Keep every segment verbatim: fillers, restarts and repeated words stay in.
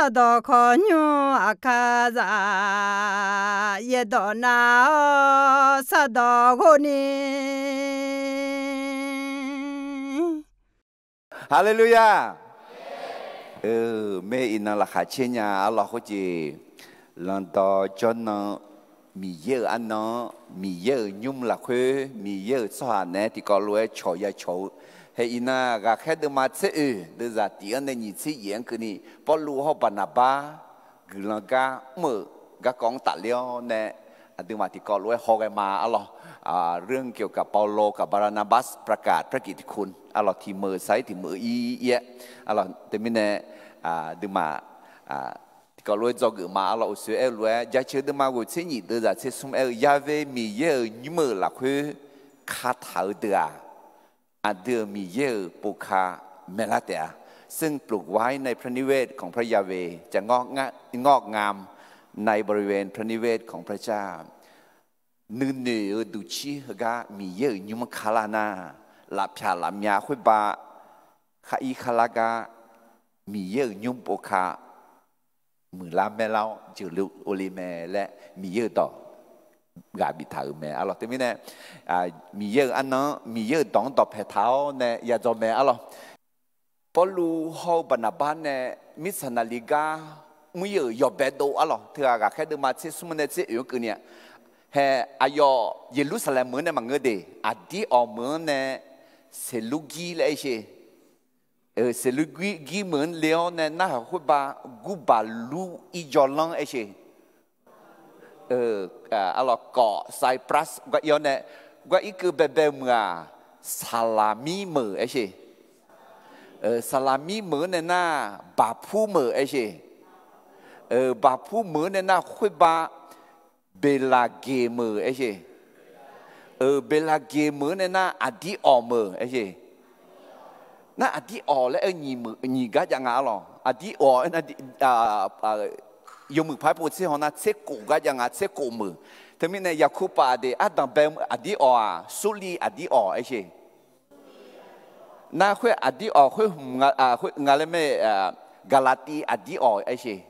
Sardawq khawqnymr aqkar za, yaerdawq nav-awr sardawq ghov ni. Haleluya! Maer iqnan laqkhaq caer nya arlawq khoerjeq, lanqdawq jawrnan Miqyaer-euq arnan-anr, Miqyaer-euq nymr lafkhoer, Miqyaer-euq tsawrhaq naeq-aer tiqkawv lof-aer cawq ya cawq-eu. Hae iqnan ghaqkhaer deuvma tser oeq deuvzaq tif-anr nae nyiq tser yaef-anr keuvni, Pawrluv hawr Baqnaqbar guiqlanq gar mr-euq garkawv-anr tafler-awr nae, aqduimaf tiqkawv lof-aer hawghae ma arlawq. เรื่องเกี่ยวกับเปาโลกับ บารนาบัส ประกาศพระกิตติคุณ arlawq tiq meuq sar-ir tiq meuq ir-aer arlawq. Teumirnae aqduimaf tiqkawv lof-aer dzawgeuf ma arlawq. Uqshoe aer-eu lof-aer Jaceuq deuvma ghoeq tser nyiq deuvzaq tser smr aer-eu, Yahweh Miqyaer-euq nymr-euq lafkhoer kataq-eu deuq-aq, aqdui-euq Miqyaer-euq povka maeqlar taef-a. ซึ่งปลูกไว้ในพระนิเวศของพระยาเวห์ จะงอกงามในบริเวณพระนิเวศของพระเจ้า nuinoeq-eu duqcir heugar Miqyaer-euq nymr-anr kalar nar, lafpyaq lafmyav khoerbav khar ir kharlar gar Miqyaer-euq nymr povka muiqlar maerlar-awr jeuqluf-eu le mae laer Miqyaer-euq dawq ghaq biftaq-euq mae arlawq. Teumirnae Miqyaer-euq arnan-anr, Miqyaer-euq dawq-anr dawqpae taq-awr nae yadzaw mae arlawq. Pawrluv hawr-eu Baqnaqbar nae mirtsaq naqli gar mr-ir-euq yawbae dov arlawq. Teughaq ghaqkhaer deuvma tser smr nae tser oeq-anr keuvni-a, hae aqyawf Yeqlursaqlaeq meuq-anr nae maqngeur de, Aqdirawq meuq-anr nae Seqlurgir laer aer sher. Seqlurgir meuq-anr le-awr nae narhaq khoerbav gurbaq lur ir jawrlanr aer sher. Arlawq kawf Cyprus gar ir-awr nae gar irkeuv baebae-eu meuq-aq, Saqlaqmir meuq aer sher. Saqlaqmir meuq-anr nae nar, Baqpur meuq aer sher. Baqpur meuq-anr nae nar khoerbav Beqlaqgeq meuq aer sher. Beqlaqgeq meuq-anr nae nar Aqdirawq meuq aer sher. Nar Aqdirawq laer aer nyiq gar jav nga arlawq. Aqdirawq aer nar, yawmuiq paq-aer pov tser haw nar tser kof gar jav nga, tser kof meuq. Teumirnae Yaqkupaf de ardanqbae Aqdirawq-aq, Surli Aqdirawq aer sher. Nar khoer Aqdirawq khoer hmq nga laer mae, Gaqlaqtiv Aqdirawq aer sher.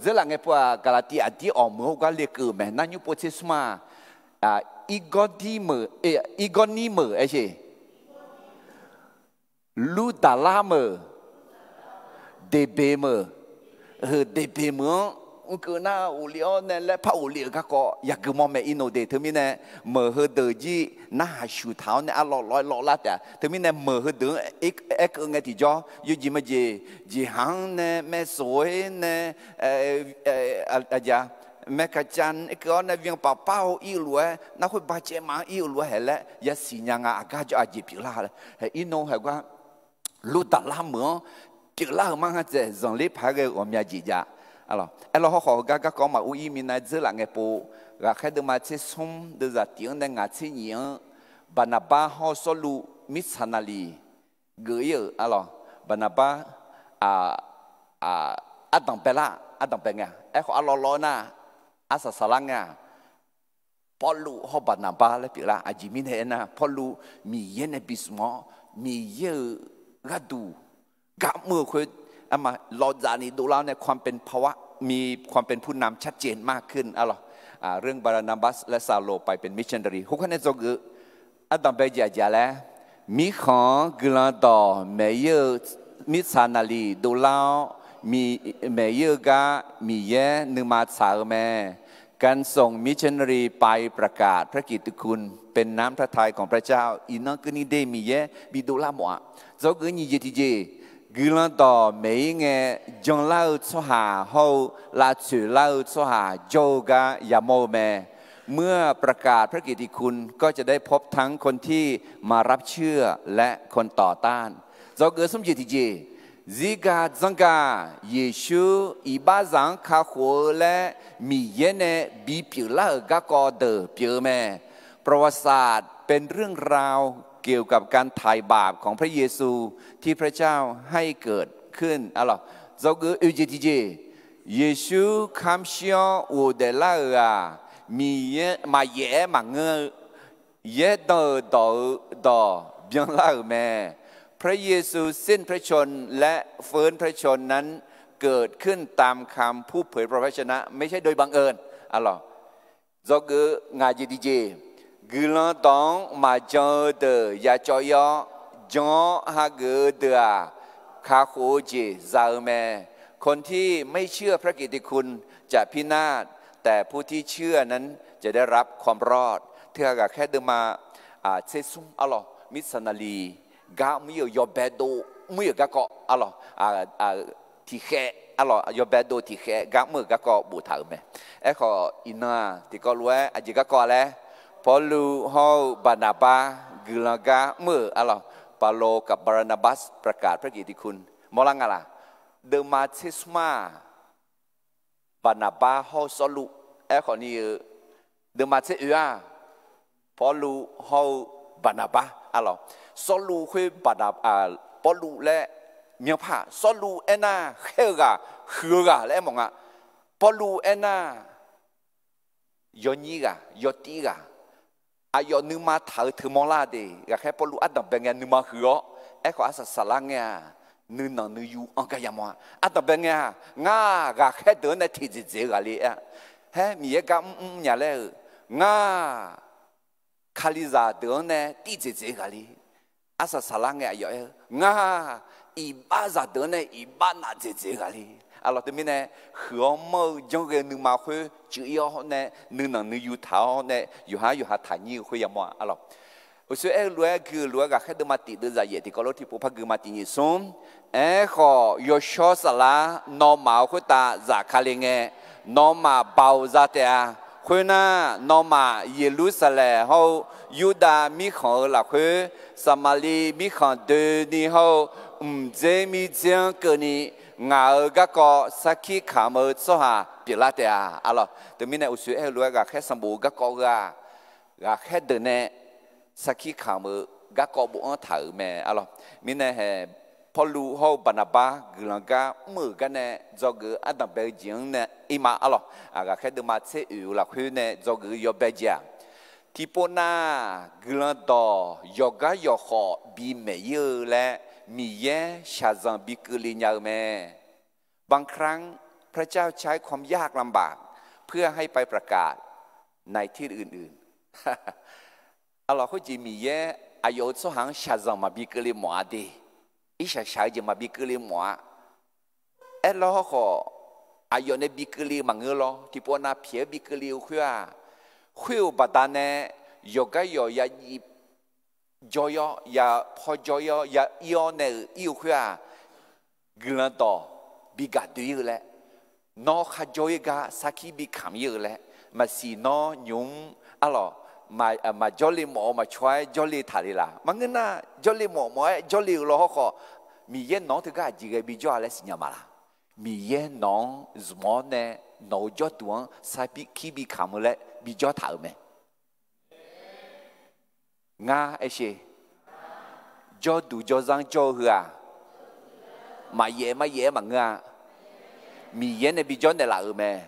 Dzeurlaf ngae pov-aq, Gaqlaqtiv Aqdirawq meuq-anr gar lekeuv-euq mae. Nar nymr pov tser smr-aq, Irgawrnir meuq aer sher. Lurdaqlar meuq, Deqbeq meuq, Deqbeq meuq-anr mrkeuv nar ghofle-awr nae laer par ghofle-euq garkawv yagui mawr mae irno de. Teumirnae meuq heudeuq jir narhaq shuq taq-awr nae arlawv lawv-aer lawvlar taef-a. Teumirnae meuq heudeuq-anr aerkeuv ngae tiqjawr yawjeq majeq, jeqhaq-anr nae maeqsoq-aer nae, aqjeq-a, maeqkaqcav aerkeuv-awr nae vyanpaf par-eu ir-eu lof-aer, nar khoerbav caevmaf-anr ir-eu lof-aer haeq laer yasiq nya nga. Aqgar jawr aqjeq pyeuflar laer haeq irno haeq gar Lurdaqlar meuq-anr pyeuflar-euq mar ngar dzaeq zanqler paq-aer ghae-eu ghawqmya jeq jav. Aerlawr hawrkhawf heugar garkawv-anr maqur ir minav-aer dzeurlaf ngae pov, ghaqkhaer deuvma tser smr deuvzaq tif-anr nae ngaq tser nyiq-anr, Baqnaqbar hawr Sawrluv mirtsaq naqliq geuf ir-euq arlawq. Baqnaqbar ardanq baelar, ardanq bae ngae-a. Aerkhawf arlawv lawv-eu nar, arsaq saqlar ngae-a. Pawrluv hawr Baqnaqbar laer pyeuflar. Aqjeq mirnae aernar, Pawrluv Miqyaer nae bi smq-awr, Miqyaer-euq gharduq gar mr-eu khoer, arma lawqdzaq ni dovlar-awr nae ความเป็นภาวะ มีความเป็นผู้นำชัดเจนมากขึ้น arlawq. เรื่อง Barnabas และซาโล ไปเป็นมิชชันนารี khoerkar nae dzawgeuf-eu ardanq bae jeq aqjeq laer, mirkhanq-anr guiqlanq dawq maeq ir-eu mirtsaq naqliq dovlar-awr, maeq ir-eu gar Miqyaer nuima tsaq-eu mae. การส่งมิชชันนารีไปประกาศพระกิตติคุณ เป็นน้ำพระทัยของพระเจ้า iqnan keuvni de Miqyaer bi dovlar mawf-a. Dzawgeuf nyiq jeq tiqjeq, guiqlanq dawq maeq ir ngae janlar-eu tsawrhaq hawr-eu lavtsoeq lar-eu tsawrhaq jawr-eu gar yamawr-eu mae. เมื่อประกาศพระกิตติคุณ ก็จะได้พบทั้งคนที่มารับเชื่อและคนต่อต้าน Dzawgeuf smr jeq tiqjeq, zirgaq dzanrgaq Yeqsur iqbaxzaq-anr kakhof-eu laer Miqyaer nae bipyeuf lar-euq garkawv deuq pyeuf-eu mae. ประวัติศาสตร์เป็นเรื่องราวเกี่ยวกับการถ่ายบาปของพระเยซูที่พระเจ้าให้เกิดขึ้น Dzawgeuf oeq jeq tiqjeq, Yeqsur kamq shir-awr ghofdaef lar-euq-aq, Miqyaer maqyaef-aer maqngeur-eu yaerdanq-euq dawq-eu dawq byanlar-euq mae. พระเยซูสิ้นพระชนม์และฟื้นพระชนม์นั้น เกิดขึ้นตามคำพูดเผยพระวจนะ ไม่ใช่โดยบังเอิญ arlawq. Dzawgeuf ngaq jeq tiqjeq, guiqlanq dawq-anr maqjan-eu deuq yacawv ir-awr, jan-awr hageuf-eu deuq-aq, kakhof-eu jeq za-eu mae. คนที่ไม่เชื่อพระกิตติคุณ จะพินาศ แต่ผู้ที่เชื่อนั้น จะได้รับความรอด Teughaq ghaqkhaer deuvma tser smr arlawq, missionary gar mr ir-euq yawbae dov mr ir-euq garkawv arlawq, tiqkhaev arlawq, yawbae dov tiqkhaev gar mr-euq garkawv boftaq-euq mae. Aerkhawf iqnan-aq tiqkawv lof-aer aqjeq garkawv laer, Pawrluv hawr-eu Baqnaqbar guiqlanq gar mr-euq arlawq, เปาโลกับ บานาบัส ประกาศพระกิตติคุณ mawrlar nga laq? Deuvma tser smr-aq, Baqnaqbar hawr-eu Sawrluv. Aerkhawf ni-eu, deuvma tser oe-aq, Pawrluv hawr-eu Baqnaqbar arlawq. Sawrluv khoer Baqna- Pawrluv laer myanrpar, Sawrluv aernar khaer-eu ghaq, huiq-eu ghaq laer aermawf nga. Pawrluv aernar yawnyir ghaq, yawtir ghaq, aqyawf nuima taq-eu teu mawrlar de. Ghaqkhaer Pawrluv ardanqbae ngae nuima huiq-awr, aerkhawf arsaq saqlar ngae-aq, nuinanq nuiyu anr gar yamawr-a. Ardanqbae ngae-aq, ngar-aq ghaqkhaer deuq-anr nae tiqdzaeq dzaeq-eu ghaq le-a. Haer Miqyaer gar mrmr nya laer-euq, ngar-aq Kalizaq deuq-anr nae tiqdzaeq dzaeq-eu ghaq le. Arsaq saqlar ngae aqyawf aer-eu, ngar-aq iqbaxzaq deuq-anr nae iqbax naf dzaeq dzaeq-eu ghaq le. Arlawq, teumirnae huiq-awr manr-eu janrghae-eu nuima khoer cuiv ir-awr nae nuinanq nuiyu taq-awr nae yawqhar yawqha taqnyir-eu khoer yamawr-a arlawq. Uqshoe aer-eu lof-aer gui-eu lof-aer ghaqkhaer deuvma tif deuvzaq yaef tiqkawv lof tiqpov par guima tiq nyiq smr. Aerkhawf yawshawr saflar nawmaf-euq khoertav zafkale ngae, nawmaf baoq za taef-a. Khoernar, nawmaf Yeqlursaqlaeq hawr-eu Yurdav mirkhanq-euq lafkhoer, Saqmaqliv mirkhanq doeni hawr-eu mqdzer mirdzer-anr keuvni, ngaq-euq garkawv sarkir kamq-eu tsawrhaq pyeuflar taef-a. Arlawq, teumirnae uqshoe aer-eu lof-aer ghaqkhaer sanqbof-eu garkawv gheu-aq, ghaqkhaer deuq nae sarkir kamq-eu garkawv bofanr taq-euq mae. Arlawq, mirnae haeq Pawrluv hawr-eu Baqnaqbar guiqlanq gar mr-euq gar nae dzawgeuf-eu ardanqbae-eu jeq-anr nae ir ma. Arlawq, ghaqkhaer deuvma tser oeq-eu lafkhoer nae dzawgeuf-eu yawbae jeq-aq, tiqpov nav guiqlanq dawq yawqgar yawqkhawf bimaeq ir-eu laer Miqyaer shaqzanq bi keuvle nya-eu mae. บางครั้ง พระเจ้าใช้ความยากลำบาก เพื่อให้ไปประกาศในที่อื่นๆ Arlawq, khoerjeq Miqyaer aqyawf-euq tsawrhaq-anr shaqzanq maqbi keuvle mawf-a de. Irshaq shaq-eu jeq maqbi keuvle mawf-a. Aerlawr hawrkhawf, aqyawf nae bi keuvle maqngeur lawr. Tiqpov nav pyaeq-aer bi keuvle-eu khoer-aq, khoer-euq baqdanae yawqgar yawq ya jawr-ir-awr, ya paw jawr-ir-awr, ya ir-awr nae-euq ir-eu khoer-aq, guiqlanq dawq bi gaq doe-ir-eu laer, nawr kharjawr-ir gar sarkir bi kamq-ir-eu laer, maqsiq nawr nymq-mr arlawq, maqjawrle mawf-eu maqcaw-aer jawrle taqle laf. Maqngeur nar, jawrle mawf mawf-aer jawrle-euq law hawrkhawf, Miqyaer nawq-anr teugar aqjeq ghae bijawr-a laer siqnya ma laq? Miqyaer nawq-anr zmq-awr nae nawq-euq jawrduq-anr sarkir bi kamq-eu laer bijawr taq-euq mae. Ngar aershe, jawrduq jawrzanr jawr-eu heu-aq, maqyaef maryaef-aer maqngeur-a. Miqyaer nae bijawr naeqlaf-euq mae.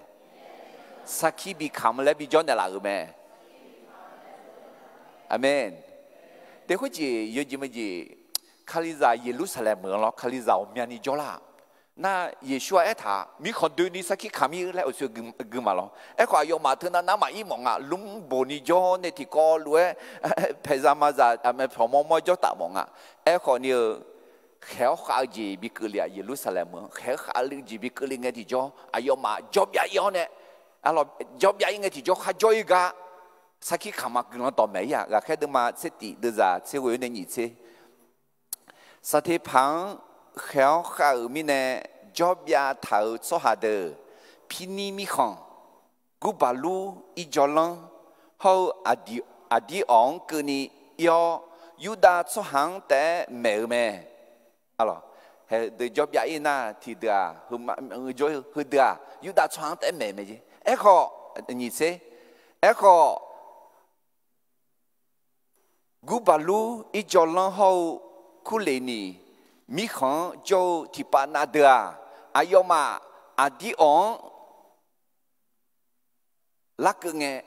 Sarkir bi kamq laer bijawr naeqlaf-euq mae. Aqmeq. Te khoerjeq yawjeq maqjeq, Kalizaq Yeqlursaqlaeq meuq-anr lawr, Kalizaq ghawqmyani jawrlar-aq. Nar Yeqsur-aq aertaq-a, mirkhanq doeni sarkir kamq-ir laer uqshoe gui ma lawr. Aerkhawf aqyawfmaf teunav nar maqir mawf nga. Lmr boqni jawr nae tiqkawv lof-aer paeqzaq mazaq, pawqmawr mawr jawr taf mawf nga. Aerkhawf ni-eu, khaeq-awr khav-eu jeq bi keuvle-aq, Yeqlursaqlaeq meuq-anr khaeq-awr khav-eu jeq bi keuvle ngae tiqjawr, aqyawfmaf jawrbyav ir-awr nae, jawrbyav ir ngae tiqjawr kharjawr-ir gar sarkir kamq ma guiqlanq dawqmaeq-ir-aq. Ghaqkhaer deuvma tser tif deuvzaq tser ghoe-awr nae nyiq tser Saqteqpaq-anr khaeq-awr khav-euq mirnae jawrbyav taq-euq tsawrhaq deuq, Pirnir mirkhanq, Gurbaqlur irjawvlanr hawr-eu Aqdir awq-anr keuvni ir-awr, Yurdav tsawrhaq-anr taef-aer maeq-eu mae. Haeq deuq jawrbyav ir nar tiqdeuq-aq, heudeuq-aq Yurdav tsawrhaq-anr taef-aer maeq mae jeq. Aerkhawf, nyiq tser, aerkhawf, Gurbaqlur irjawvlanr hawr-eu Kurleqniq mirkhanq-anr jawr-eu tiqpav nav deuq-aq, aqyawfmaf Aqdir awq-anr larkeuv ngae,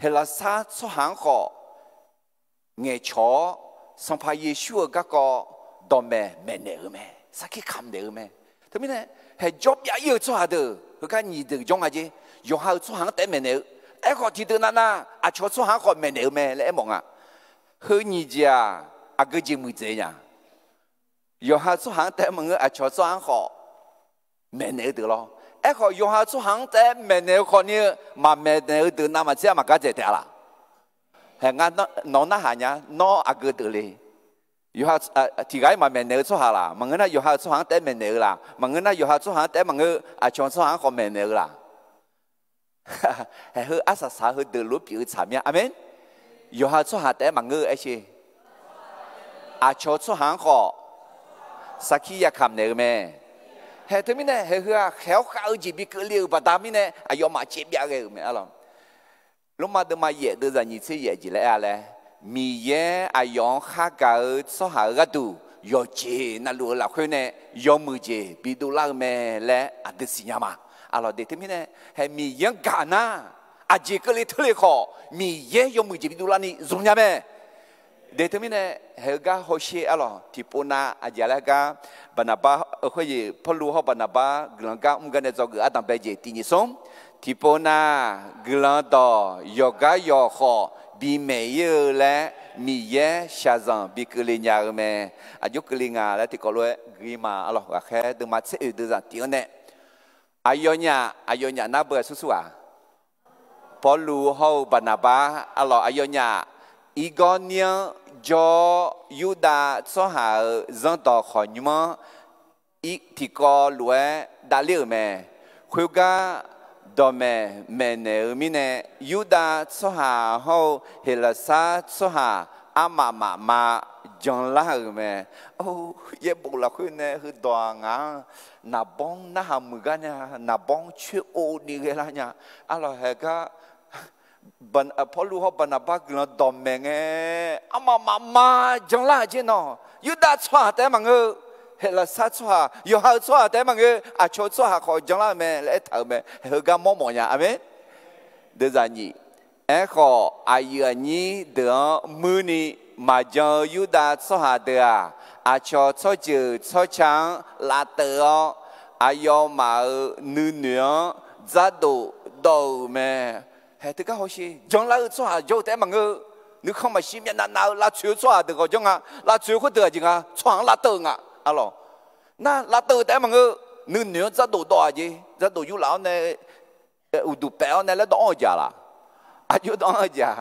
Heqlaqsar tsawrhaq-anr khawf ngaeqcawq-awr, Sanqpaq Yeqsur-euq garkawv dawqmaeq maeqnaeq-euq mae. Sarkir kamq naeq-eu mae. Teumirnae, haeqjawr byav-ir-eu tsawrhaq deuq heugar nyiq deuq jawr nga jer. Yawqha-euq tsawrhaq-anr taef-aer maeqnaeq-eu, aerkhawf tiqdeuq navnav aqcawq tsawrhaq-anr khawf maeqnaeq-eu mae laer aermawf nga. Heu nyiq jeq-aq, aqgeu jeq muiqdzaeq nya. Yawqha tsawrhaq-anr taef-aer maqngeur, aqcawq tsawrhaq-anr khawf maeqnaeq-eu deuq lawr. Aerkhawf, yawqha tsawrhaq-anr taef-aer maeqnaeq-eu khawfni-eu maqmaeqnaeq-eu deuq navmaqtser-a maqgar dzaeq taef-a laq? Haeq, nawq narhaq nya, nawr aqgeu deuq le. Yawqha tiqghaq-ir maqmaeqnaeq-eu tsawrhaq laq? Maqngeur nar, yawqha-euq tsawrhaq-anr taef-aer maeqnaeq-eu laq? Maqngeur nar, yawqha tsawrhaq-anr taef-aer maqngeur, aqcawq tsawrhaq-anr khawf maeqnaeq-eu laq? Haeq, heu arsaq saq-eu heudeuq lof pyeuf-eu tsaq mir-a. Aqmeq. Yawqha tsawrhaq taef-aer maqngeur-eu aer sher. Aqcawq tsawrhaq-anr khawf sarkir yakamq naeq-eu mae. Haeq, teumirnae haeq heu-aq, khaeq-awr khav-eu jeq bi keuvle-euq baqda mirnae aqyawfmaf caev byav ghae-euq mae arlawq. Lormav deuvma yaef deuvzaq nyiq tser yaef jeq laer aer-a laer, Miqyaer aqyawf-anr khargaq-eu tsawrhaq-euq gharduq yawqjeq navluf-eu lafkhoer nae yawmuiq jeq bi dovlar-eu mae laer aqdui siqnya ma. Arlawq, de teumirnae, haeq, Miqyaer-anr gaq nar, aqjeq keuvle teurle khawf Miqyaer yawmuiq jeq bi dovlarni zmq nya mae. De teumirnae, haeq, heugar hawsher arlawq, tiqpov nav aqjeq laer gar, Baqnaqbar, khoerjeq Pawrluv hawr Baqnaqbar guiqlanq gar mr gar nae dzawgeuf ardanq bae jeq tiq nyiq smr. Tiqpov nav guiqlanq dawq yawqgar yawq khawf bimaeq-ir-eu laer Miqyaer shaqzanq bi keuvle nya-eu mae. Aqjox keuvle nga laer tiqkawv lof-aer gui ma arlawq. Ghaqkhaer deuvma tser oeq deuvzaq tiq-anr nae, aqyawfnyaf aqyawfnyaf nar beu-aq, smr smr ghaq, Pawrluv hawr-eu Baqnaqbar arlawq, aqyawfnyaf Irgawrnir-anr jawr-awr, Yurdav tsawrhaq-euq zanrdawq khawqnymr-anr tiqkawv lof-aer davler-euq mae. Khoergar dawqmaeq maeqnaeq-eu mirnae, Yurdav tsawrhaq hawr-eu Heqlaqsar tsawrhaq armaf mafma janlar-euq mae. Or, yaerbof lafkhoer nae heudawq-aq ngaq-anr naqbawr narhaq muiq gar nya, naqbawr coer-o ni ghaelar nya. Arlawq, haeq gar Pawrluv hawr Baqnaqbar guiqlanq dawqmaeq ngae, armaf mafma janlar-euq jer nawq. Yurdav tsawrhaq taef-aer maqngeur, Heqlaqsar tsawrhaq, yawqha-euq tsawrhaq taef-aer maqngeur, aqcawq-eu tsawrhaq khawf janlar-euq mae laer aertaq-euq mae. Haeq, heugar mawrmawf nya. Aqmeq. Deuvzaq nyiq. Aerkhawf, aqyuif aqnyir deuq-anr muirni maqjan-eu Yurdav tsawrhaq deuq-aq, aqcawq tsawrjeuq tsawrca-anr lavteuv-awr, aqyawfmaf-euq nuinoeq-anr dzardof dawv-euq mae. Haeq, teugar hawsher, janlar-eu tsawrhaq jawr-eu taef-aer maqngeur, nuikhanr maqshir myavnav nav-eu lavtsoeq-eu tsawrhaq deuq khawf janr nga. Lavtsoeq-eu khoerdeuq aqjeq nga, tsawrhaq-anr lavteuv-eu nga. Arlawq, nar lavteuv-eu taef-aer maqngeur, nuinoeq-anr dzardof dawv-aq jeq, dzardof yurlaf-awr nae uqduq paef-awr nae laer dawv-anr-eu jeq-a laq? Aqjox dawv-anr-eu jeq-aq,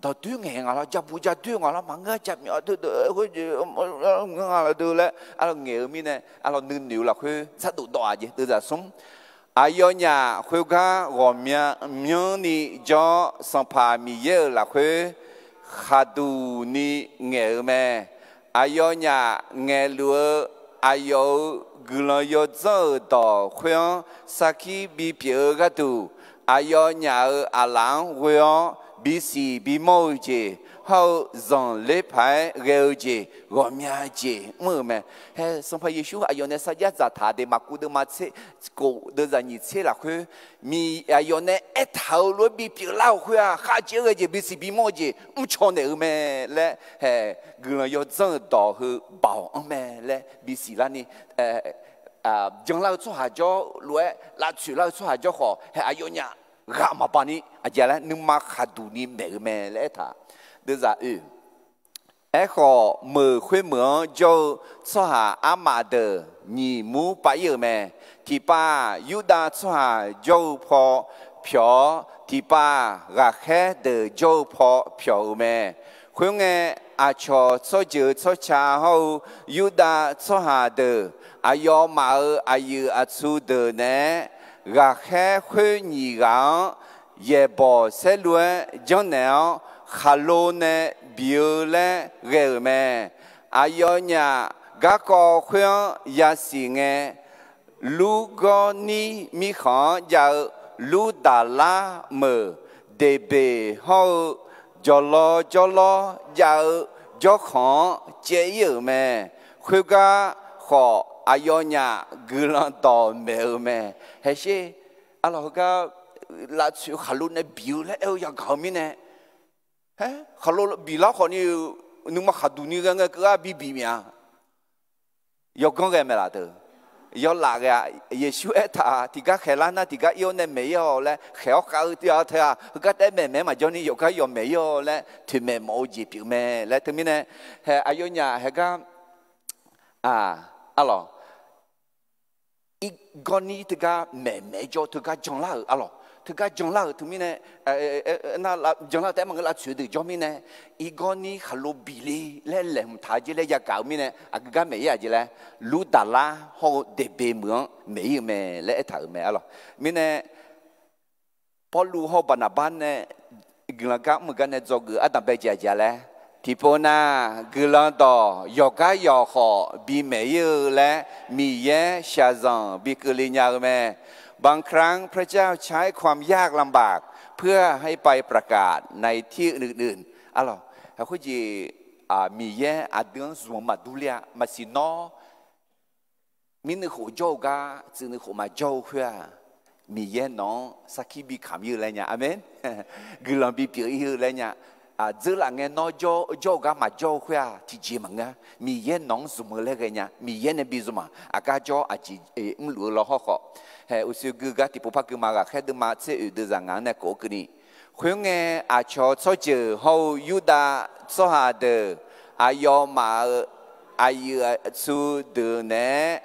dawqdoer ngaeq nga lawr, jabuq jadoer nga lawr, maqngeur jaqmyawf deuq deuq khoer jeq nga lawr deuq laer arlawq ngaeq-eu mirnae, arlawq nuinoeq-eu lafkhoer dzardof dawv-aq jeq. Deuvzaq smr. Aqyawfnyaf khoergar ghawqmyanr myanrni jawr-awr, Sanqpaq Miqyaer-euq lafkhoer khaqduq ni ngaeq-eu mae. Aqyawfnyaf ngaeqluf-eu aqyawf-euq guiqlanq yawdzanr-euq dawq khoer-anr sarkir bipyeuf-eu gharduq, aqyawfnyaf-euq aqlaf-anr ghoe-awr bisiq bimawr-eu jeq hawr-eu zanqler paq-aer ghae-eu jeq ghawqmya jeq mr-euq mae. Haeq, Sanqpaq Yeqsur aqyawf nae sarjax dzaqtaq-eu deuq Maqkuv deuvma tser kof deuvzaq nyiq tser lafkhoer, Miqyaer aqyawf nae aertaq-euq lof-aer bipyeuf lar-euq khoer-aq, khavjeq-aer ghae jeq bisiq bimawr-eu jeq mrcaw naeq-eu mae laer, haeq, guiqlanq yawdzanr-euq dawq heu baoq anr mae laer bisiq larni, janlar-eu tsawrhaq jawr lof-aer lavtsoeq lar-eu tsawrhaq jawr khawf, haeq, aqyawfnyaf ghaq maqbaq ni aqjeq laer nuima khaqduq ni maeq-eu mae laer aertaq. Deuvzaq oe. Aerkhawf, meuq khoermeuq-anr jawr-eu tsawrhaq armaf deuq nyiq mur pav-ir-euq mae. Tiqpav-aq, Yurdav tsawrhaq jawr-eu paw pyawq-awr, tiqpav-aq, ghaqkhaer deuq jawr-eu paw pyawq-euq mae. Khoerngae, aqcawq tsawrjeuq tsawrca hawr-eu Yurdav tsawrhaq deuq, aqyawfmaf-euq aqyuif aqtsu deuq naeq-aer, ghaqkhaer khoer nyiq ghaq-anr yaeqbawq saerlu-aer janrnaeq-awr, khaqlo nae biq-eu laer ghae-euq mae. Aqyawfnyaf garkawv khoer-anr yasiq ngae, Lurgawrnir mirkhanq-anr jav-eu Lurdaqlar meuq, Deqbeq hawr-eu jawqlawr jawrlawr jav-eu jawrkhanq-anr caev-ir-euq mae. Khoergar khawf, aqyawfnyaf guiqlanq dawqmaeq-eu mae. Haeqsher, arlawq heugar lavtsoeq khaqlo nae biq-eu laer aer-eu yagaq-eu mirnae, khaqlo biqlar khawfni, nuima khaqduq ni ghae ngae keugar bibif mia. Yawganr ghae mae laf deuq. yawlaf ghae-aq, Yeqsur aertaq-aq, tiqgar khaeqlar nar tiqgar ir-awr nae maeq ir-awq laer khaeq-awr khav-eu teu-aq, teu-aq, heugar taef-aer maeq maeq-aer maqjawr ni yawqgar yawq maeq ir-awq laer toeqmaeq mawf-eu jeq pyeuf mae laer teumirnae, hae aqyawfnyaf haegar, arlawq, irgawr nir teugar maeq maeq-aer jawr-eu teugar janlar-euq arlawq, teugar janlar-euq teumirnae, janlar taef-aer maqngeur lavtsoeq-eu deuq jawr mirnae, irgawr nir khaqlo bif le laer laeqhmq taq-eu jeq laer yagaq-eu mirnae aqgeu gar maeq ir-aq jeq laer, Lurdaqlar hawr-eu Deqbeq meuq-anr maeq ir-eu mae laer aertaq-euq mae arlawq. Mirnae Pawrluv hawr-eu Baqnaqbar nae guiqlanq gar mr-eu gar nae dzawgeuf ardanq bae jeq aqjeq-a laer, tiqpov nar guiqlanq dawq yawqgar yawq khawf bimaeq ir-eu laer Miqyaer shaqzanq bi keuvle nya-eu mae. บางครั้งพระเจ้าใช้ความยากลำบาก เพื่อให้ไปประกาศในที่อื่นๆ arlawq. Khoerjeq, Miqyaer aqdui-anr zmq-eu maqdur ler-a. Maqsiq nawr mirnuiv khof jawr-eu gar tsuifnuiv khof maqjawr-eu khoer-aq, Miqyaer nawq-anr sarkir bi kamq ir-eu laer nya. Aqmeq. Guiqlanq bipyeuf ir-eu laer nya. Dzeurlaf ngae nawr jawr-eu gar maqjawr-eu khoer-aq, tiqjeq maqngeur-a. Miqyaer nawq-anr zmq-eu laer ghae nya. Miqyaer nae bi zmq-aq, aqgar jawr aqjeq mrluf-eu law hawrkhawf, hae uqshoe gui gar tiqpov par gui ma ghaqkhaer deuvma tser oeq deuv zaq ngaq-anr nae kof-eu keuvni, khoerngae aqcawq tsawrjeuq hawr-eu Yurdav tsawrhaq deuq aqyawfmaf-euq aqyuif aqtsu deuq naeq-aer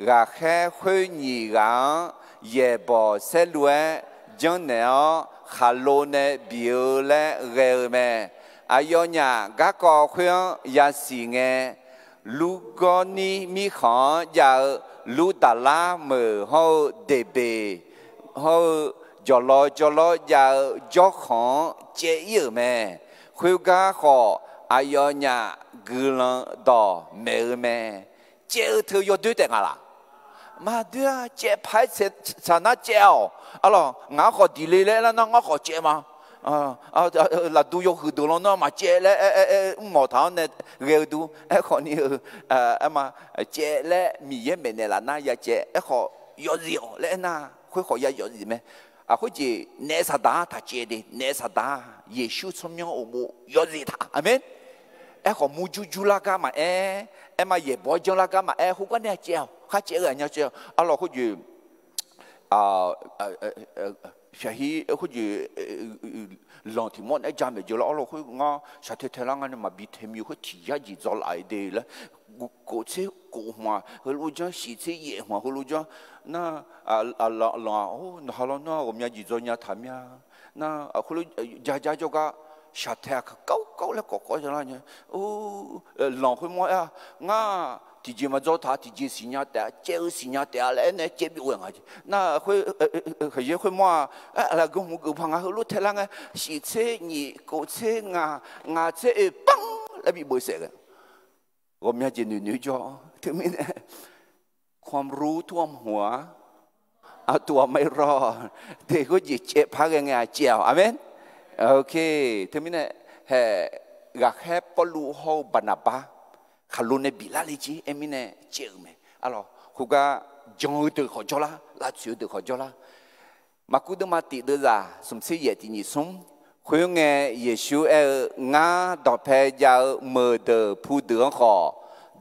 ghaqkhaer khoer nyiq ghaq-anr yaeqbawq saerlu-aer janrnaeq-awr khaqlo nae bif-eu laer ghae-eu mae. Aqyawfnyaf garkawv khoer-anr yasiq ngae, Lurgawrnir mirkhanq-anr jav-eu Lurdaqlar meuq hawr-eu Deqbeq hawr-eu jawqlawv jawrlawr jav-eu jawrkhanq-anr caev ir-euq mae. Khoergar khawf, aqyawfnyaf guiqlanq dawq maeq-eu mae. Caev-eu teu yawdoer taef nga laq? Maqdoer-a. Caev paq-aer tsaq nar caev-awq. Arlawq, ngaq-anr khawf diq le laer lar nar ngar khawf caev ma. Lafduv yawhuiq deuq lawnmr-anr maqcaev laer aer aer aer mrmawf taq-awr nae ghae-eu dur. Aerkhawf ni-eu, aer ma, caev laer Miqyaer maeqnaeq laf nar ya caev. Aerkhawf yawzif-awq laer aernar, khoerkhawf ya yawzif mae. Khoerjeq naef saqdaq-a taqcaev de. Naef saqdaq-a Yeqsur tsawrmyanr uqmov yawzif taq. Aqmeq. Aerkhawf murjur jurlar gar maqaer, aer ma yaeqbawq-anr janrlar gar maqaer, khoergar nae caev-awq. Khar caev-eu aqnya caev-awq. Arlawq khoerjeq, shaqhir khoerjeq, lanq tiq mawr naeq-aer jamaeq jeuq lar arlawq khoer ngar shaqtae taelar ngar nae maqbi tae myoe khoer tiq yar jeq dzaw laf-eu de laer, kof tser kof hmq-aq heulof janr, shiq tser yaef hmq-aq heulof janr nar, lanq-aq nawqha lawnmr-aq ghawqmya jeq dzaw nya taq mir-a. Nar khoerlof jajar jawrgar shaqtae-aq kawv kawv laer kawv kawv lar nya. Lanq khoermawr aer-a, ngar tiqjeq maqdzaw taq-a, tiqjeq siqnya taef-a, caev-eu siqnya taef-a laer aernae caev bighof-aer nga jeq. Nar khoer, khoermawr-aq, aqlaf geu hmq geuf paq nga heulof taelar ngae, shiq tser nyiq, kof tser ngaq, ngaq tser oe panr laer bi bof saef ghae. Ghawqmya jeq noeqnoeq jawr. Teumirnae ความรู้ท่วมหัว เออ ตัวไม่รอด de khoerjeq caev par ghae ngae-aq caev-awq. Aqmeq. Teumirnae, hae, ghaqkhaer Pawrluv hawr-eu Baqnaqbar khaqlo nae biflar le jir aer mirnae caev-euq mae. Arlawq khoergar jan-eu deuq khawf jawrlar, lavtsoeq-eu deuq khawf jawrlar. Maqkuv deuvma tiq deuv zaq smq tser yaef tiq nyiq smr. Khoerngae Yeqsur aer-eu, Ngar dawqpae jav-eu meuqdeuq pudeuq-anr khawf,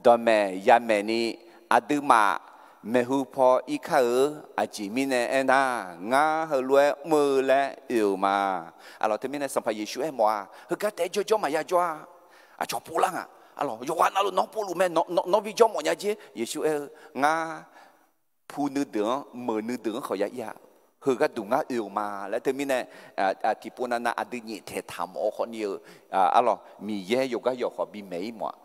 dawqmaeq yamaeq ni aqduimaf maeqhu paw ir kar-eu. Aqjeq mirnae aernar, ngar heulof-aer mr-eu laer oe-euq ma. Arlawq teumirnae Sanqpaq Yeqsur aermawf-a, heugar taef-aer jawrjawr maqya jawr-a. Aqcawq povlar nga. Arlawq yawqghaq navluf nawr povluf mae, nawr bi jawr mawf nya jer. Yeqsur aer-eu, Ngar pu nuideuq-anr, meuq nuideuq-anr khawf ya ir-a. Heugar duq ngar oe-euq ma laer teumirnae, tiqpov navnav aqdui nyiq taeq taq mawf-eu khawfni-eu, arlawq Miqyaer yawqgar yawq khawf bimaeq ir mawf-a.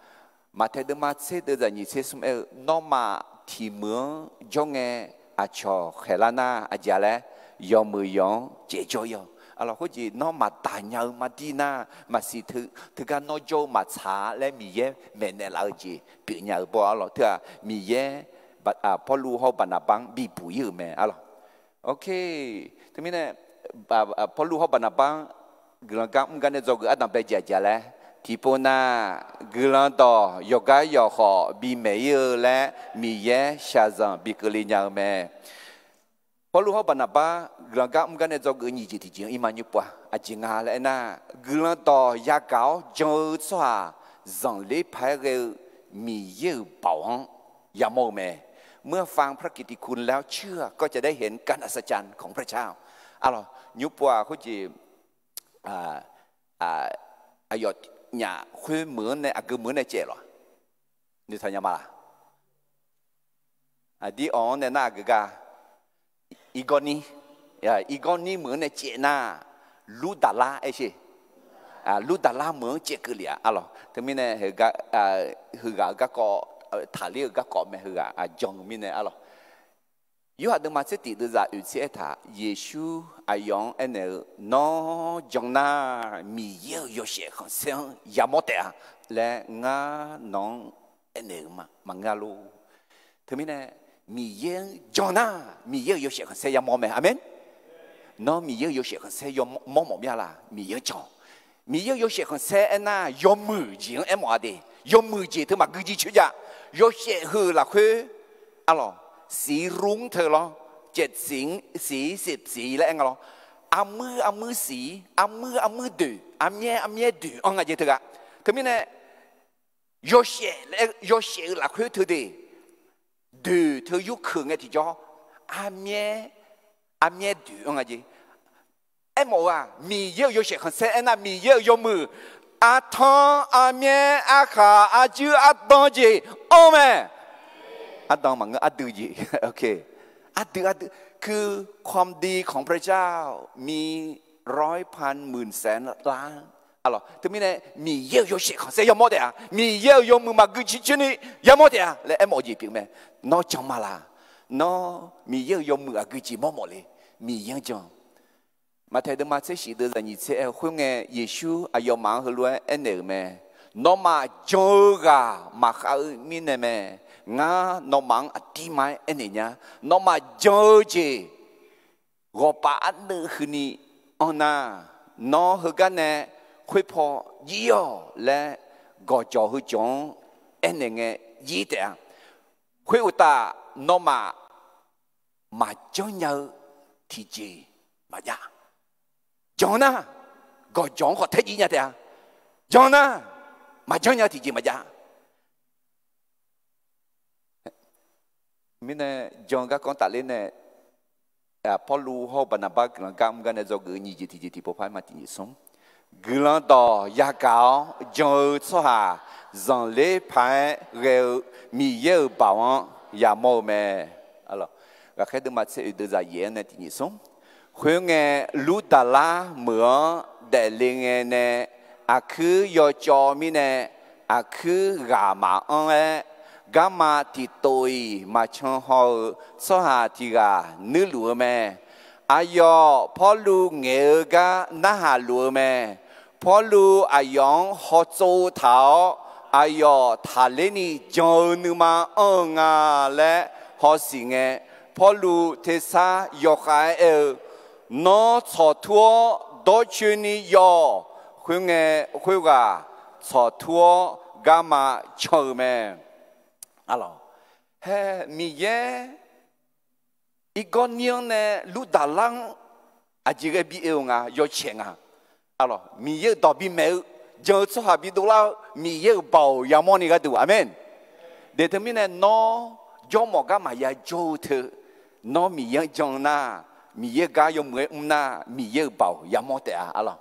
Maqtaeq deuvma tser deuv zaq nyiq tser smr aer-eu, Nawmaf tiq meuq-anr jawr ngae aqcawq khaeqlar nar aqjeq-a laer, yawmuiq yawq-anr caevjawr ir-awq. Arlawq khoerjeq nawr maqdaq nya-eu maqdir nar, maqsiq teugar nawr jawr-eu maqtsaq-a laer Miqyaer maeqnaeq laf-eu jeq pyeufnya-eu baw arlawq. Teu-aq Miqyaer Pawrluv hawr-eu Baqnaqbar-anr bibuq ir-euq mae arlawq. Teumirnae Pawrluv hawr-eu Baqnaqbar-anr guiqlanq gar mr gar nae dzawgeuf ardanq bae jeq aqjeq-a laer, tiqpov nar guiqlanq dawq yawqgar yawq khawf bimaeq ir-eu laer Miqyaer shaqzanq bi keuvle nya-eu mae. Pawrluv hawr-eu Baqnaqbar guiqlanq gar mr gar nae dzawgeuf nyiq jeq tiq jeq-anr ir ma nymr pov-a. Aqjeq nga laer aernar, guiqlanq dawq yagaq-awr jan-eu tsawrhaq zanqler paq-aer ghae-eu Miqyaer-euq baoq-anr yamawr-eu mae. เมื่อฟังพระกิตติคุณแล้วเชื่อก็จะได้เห็นการอัศจรรย์ของพระเจ้า Arlawq, nymrpov-aq khoerjeq, aqyawf nyaf khoer meuq-anr nae aqgeu meuq-anr nae caev lawq. Noeqtaq nya ma laq? Aqdir awq-anr nae nar aqgeu gar, irgawr nir, irgawr nir meuq-anr nae caev nar, Lurdaqlar aer sher. Lurdaqlar meuq-anr caev keuvle-a. Arlawq, teumirnae heughaq-eu garkawv, taqler-eu garkawv mae, heughaq jan-eu mirnae. Arlawq, Yorhaq deuvma tser tif deuvzaq oeq tser aertaq, Yeqsur aqyawf-anr aernaeq-eu, Nawr jan nar, Miqyaer-euq yawshaef khanqsaer-anr yamawr taef-a laer ngar nawq-anr aernaeq-euq ma, maqngeur lor. Teumirnae, Miqyaer-anr jan nar, Miqyaer-euq yawshaef khanqsaer yamawr mae. Aqmeq. Nawr Miqyaer-euq yawshaef khanqsaer yamawr mawf mir-a laq? Miqyaer-anr jan. Miqyaer-euq yawshaef khanqsaer aernar, yawmuiq jeq-anr aermawf-a de. Yawmuiq jeq teu maqgui jir coer jav. Yawshaef heu lafkhoer, arlawq, siq rmr teu lawr, caev siq, siq siq siq laer aer nga lawr. Armuir armuir siq, armuir armuir doeq, armyaer armyaer doeq-anr nga jeq teughaq. Teumirnae, yawshaef laer, yawshaef-eu lafkhoer teu de, doeq teu yurkeuq ngae tiqjawr, armyaer, armyaer doeq-anr nga jeq. Aermawf-eu-aq, Miqyaer-euq yawshaef khanqsaer aernar, Miqyaer-euq yawmuiq, artanr, armyaer, arkhaq, arjuir, ardanr jeq-anr mae. Ardanr maqngeur, ardui jeq. Ardui, ardui, คือความดีของพระเจ้ามีร้อยพันหมื่นแสนล้าน Arlawq, teumirnae Miqyaer-euq yawshaef khanqsaer yamawr taef-a. Miqyaer-euq yawmuiq maqgui jir coer ni yamawr taef-a laer aermawf-eu jeq pyeuf mae. Nawr jan ma laq? Nawr Miqyaer-euq yawmuiq aqgui jeq mawrmawf le? Miqyaer-anr jan. Maqtaeq deuvma tser shif deuvzaq nyiq tser aer-eu, Khoerngae, Yeqsur aqyawfmaf-anr heulof-aer aernaeq-euq mae. Nawmaf jan-eu ghaq maqkhav-eu mirnae mae. Ngar nawmaf-anr aqdirma-aer aernaeq nya. Nawmaf jan-eu jeq ghawqpaf arnuiv huini anr nar, nawr heugar nae khoerpaw jir-awq laer gawqjawq heu jawq-anr aernaeq ngae jir taef-a. Khoeruqtaf, nawmaf maqjanr nya-eu tiqjeq maqjav. Jan nar, gawqjawq-anr khawf taer jir nya taef-a. Jan nar, maqjanr nya-eu tiqjeq maqjav. Mirnae jan-eu garkawv-anr tafler nae, Pawrluv hawr-eu Baqnaqbar guiqlanq gar mr gar nae dzawgeuf-eu nyiq jeq tiqjeq tiqpov par ma tiqjeq smr. Guiqlanq dawq yagaq-awr jan-eu tsawrhaq zanqler paq-aer ghae-eu Miqyaer-euq baoq-anr yamawr-eu mae. Ghaqkhaer deuvma tser oeq deuvzaq yaef-anr nae tiqjeq smr. Khoerngae, Lurdaqlar meuq-anr daefle ngae nae, aqkuir yawcawv mirnae aqkuir ghaq maqanr-aer, garma tiqtof-iq maqcan haw-eu tsawrhaq tiq ghaq nuirluf-eu mae. Aqyawf Pawrluv ngaeq-eu gar narhaq luf-eu mae. Pawrluv aqyawf-anr hawtsov taq-awr, aqyawf taqler ni jan-eu nuima anr-eu nga laer hawsiq ngae, Pawrluv tersar yawkhav-aer aer-eu, Nawr tsawqtur-awr dawrcoeni yawq. Khoerngae, khoerghaq tsawqtur-awr garma can-eu mae. Haer, Miqyaer Irgawr nir-anr nae Lurdaqlar-anr aqjeq ghae bi oe-eu nga, yawcaeq nga. Miqyaer-euq dawq bimaeq-eu, jan-eu tsawrhaq bidovlar-eu, Miqyaer-euq baoq yamawr ni gharduq, aqmeq. Daeq teumirnae nawr jawrmawf gar maqya jawr-eu teu, nawr Miqyaer-anr jan nar, Miqyaer-eu gar yawmuiq-aer mr nar, Miqyaer-euq baoq yamawr taef-a, arlawq.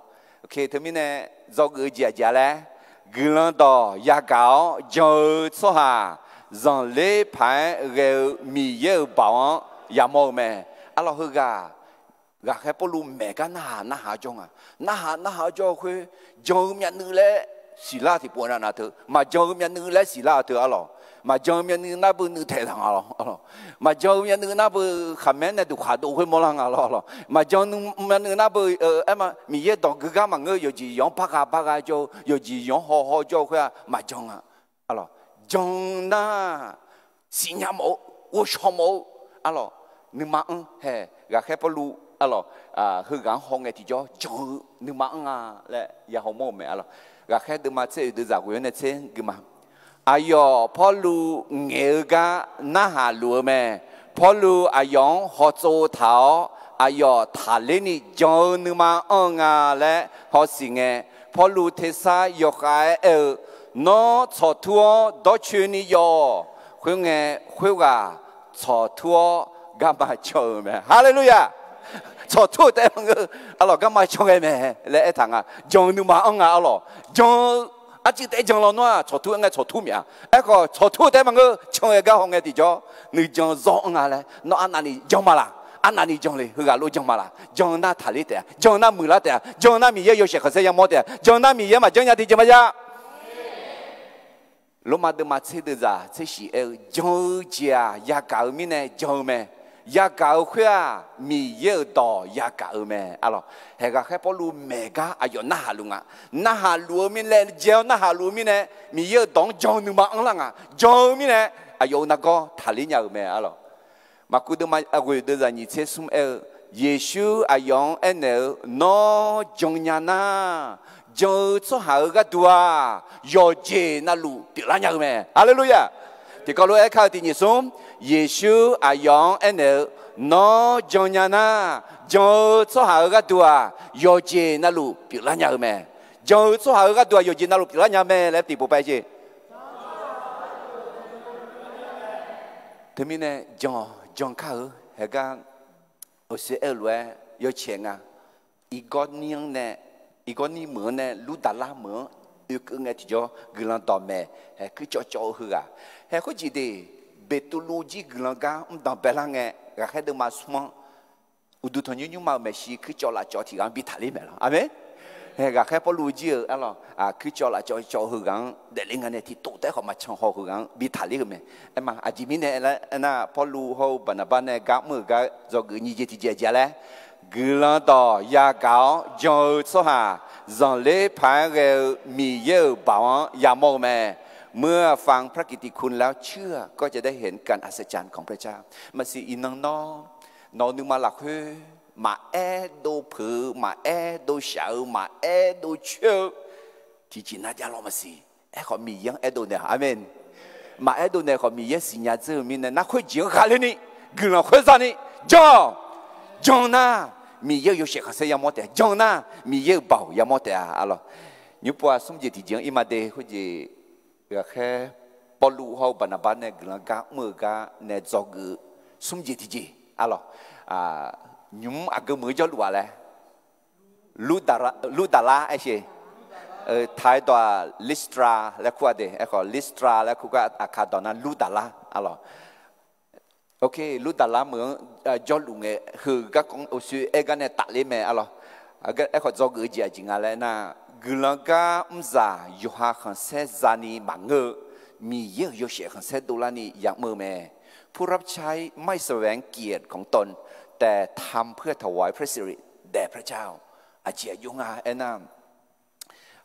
Teumirnae dzawgeuf-eu jeq aqjeq-a laer, guiqlanq dawq yagaq-awr jan-eu tsawrhaq zanqler paq-aer ghae-eu Miqyaer-euq baoq-anr yamawr-eu mae. Arlawq, heughaq ghaqkhaer Pawrluv maeq gar narhaq narhaq-awr jawr nga. Narhaq narhaq-awr jawr-eu khoer, jan-eu myavnuiv laer siqlar-eu tiqpov nav nav teu, maqjan-eu myavnuiv laer siqlar-eu teu, arlawq. Maqjan-eu myavnuiv nar beu nuiv taeq taq nga lawr, arlawq. Maqjan-eu myavnuiv nar beu khaqmae nae duqkhaq dov khoer mawrlar nga lawr, arlawq. Maqjan-eu myavnuiv nar beu, aer ma, Miqyaer dawq geugar maqngeur-eu yawqjeq yawq-anr bargha bargha jawr-eu, yawqjeq yawq-anr haw haw jawr-eu khoer-aq maqjan nga. Arlawq, jan nar siqnya mawf-eu, ghovshaw mawf-eu, arlawq, nuima anr hae. Ghaqkhaer Pawrluv, arlawq, heughaq-anr haw ngae tiqjawr jan-eu nuima anr nga laer ya hawmawr-eu mae, arlawq. Ghaqkhaer deuvma tser oeq deuvzaq ghoe-awr nae tser gui ma. Aqyawf Pawrluv ngaeq-eu gar narhaq luf-eu mae. Pawrluv aqyawf-anr hawtsov taq-awr, aqyawf taqler ni jan-eu nuima anr-eu nga laer hawsiq ngae, Pawrluv tersar yawkhav-aer aer-eu, Nawr tsawqtur-awr dawrcoeni yawq. Khoerngae, khoerghaq tsawqtur-awr garma caw-eu mae. Haleluya! Tsawqtur-eu taef-aer maqngeur, arlawq, garma caw ghae mae laer aertaq nga. Jan-eu nuima anr nga, arlawq. Jan-eu arcuiv taef-aer jan lawnmr-aq, tsawqtur aer ngae tsawqtur myav-a. Aerkhawf, tsawqtur-eu taef-aer maqngeur, can ghae gar haw ngae tiqjawr, nuijan zawr anr nga laer, nawr arnavni jan ma laq? Arnavni jan le, heughaq lof jan ma laq? Jan nar taqler taef-a, jan nar muiqlar taef-a, jan nar Miqyaer yawshaef khanqsaer yamawr taef-a, jan nar Miqyaer maqjanr nya tiqjeq maqya. Lormav deuvma tser deuvzaq tser shif aer-eu, jan-eu jeq-aq yagaq-eu mirnae jan-eu mae. Yagaq-eu khoer-aq, Miqyaer-euq dawq yagaq-eu mae, arlawq. Haeq ghaqkhaer Pawrluv maeq gar aqyawf narhaq luf nga. Narhaq luf-eu mirnae, laejae-awr narhaq luf-eu mirnae, Miqyaer-euq dawq-anr jan-eu nuima anrlar nga. Jan-eu mirnae, aqyawf-euq nargawr taqler nya-euq mae, arlawq. Maqkuv deuvma ghoeq deuvzaq nyiq tser smr aer-eu, Yeqsur aqyawf-anr aernaeq-eu, Nawr jan nya nar, jan-eu tsawrhaq-euq gharduq-aq, yawqjeq navluf pyeuflar nya-eu mae. Haleluya! Tiqkawv lof-aer kar-eu tiq nyiq smr, Yeqsur aqyawf-anr aernaeq-eu, Nawr jan nya nar, jan-eu tsawrhaq-euq gharduq-aq, yawqjeq navluf pyeuflar nya-eu mae. Jan-eu tsawrhaq-euq gharduq-aq, yawqjeq navluf pyeuflar nya mae laer tiqpov paer jeq. Teumirnae jan-awq, jan kar-eu haeqgar awqsoe aer-eu lof-aer yawcaeq nga. Irgawrnir-anr nae, Irgawrnir meuq-anr nae Lurdaqlar meuq-anr oekeuv ngae tiqjawr guiqlanq dawqmaeq haeq kuircawv cawv-eu heughaq. Haeq khoerjeq de, Beqtuvluv jir guiqlanq gar mrdanq baelar ngae, ghaqkhaer deuvma smr-anr uqduq tanqnymr nymrma-euq maeqshi kuircawv lafcawv tiq ghaq-anr bi taqler maeq lawq. Aqmeq. Ghaqkhaer Pawrluv jir-euq arlawq, kuircawv lafcawv cawv-eu heughaq-anr daefle nga nae tiqtov taef-aer khawf maqcan haw heughaq-anr bi taqler-euq mae. Aerma aqjeq mirnae aernar, Pawrluv hawr-eu Baqnaqbar nae gar mr-euq gar dzawgeuf nyiq jeq tiqjeq aqjeq-a laer, guiqlanq dawq yagaq-awr jan-eu tsawrhaq, zanqler paq-aer ghae-eu Miqyaer-euq baoq-anr yamawr-eu mae. เมื่อฟังพระกิตติคุณแล้วเชื่อก็จะได้เห็นการอัศจรรย์ของพระเจ้า Maqsiq iqnan nawr, nawq-eu nuima lafkhoer maqaer dov peuq-eu, maqaer dov shaq-eu, maqaer dov coer-eu tiqjeq nar javlawr maqsiq. Aerkhawf Miqyaer-anr aerdov naeq-awq. Aqmeq. Maqaer dov naeq khawf Miqyaer siqnya dzeur-eu mirnae nar khoerjeq-anr ghaqler ni, guiqlanq khoer za ni, jan-awq. Jan nar, Miqyaer-euq yawshaef khanqsaer yamawr taef-a. Jan nar, Miqyaer-euq baoq yamawr taef-a, arlawq. Nymr pov-a smr jeq tiqjeq-anr irma de khoerjeq, ghaqkhaer Pawrluv hawr-eu Baqnaqbar nae guiqlanq gar mr-euq gar nae dzawgeuf-eu smr jeq tiqjeq, arlawq. Nymq-mr aqgeu meuq-eu jawrluf-aq laer, Lurdaqlar aer sher. Taq-aer dawq-aq Listra laer kur-a de. Aerkhawf Listra laer kur gar aqkar dawq nar Lurdaqlar, arlawq. Lurdaqlar meuq-anr jawrluf ngae, heu garkawv-anr uqshoe aer gar nae tafler mae, arlawq. Aerkhawf dzawgeuf-eu jeq aqjeq nga laer nar, guiqlanq gar mrzaq yawqha khanqsaer zani maqngeur-eu, Miqyaer-euq yawshaef khanqsaer dovlarni yamr-eu mae. ผู้รับใช้ไม่แสวงเกียรติของตน แต่ทำเพื่อถวายพระสิริแด่พระเจ้า Aqjeq aqjox nga aernar,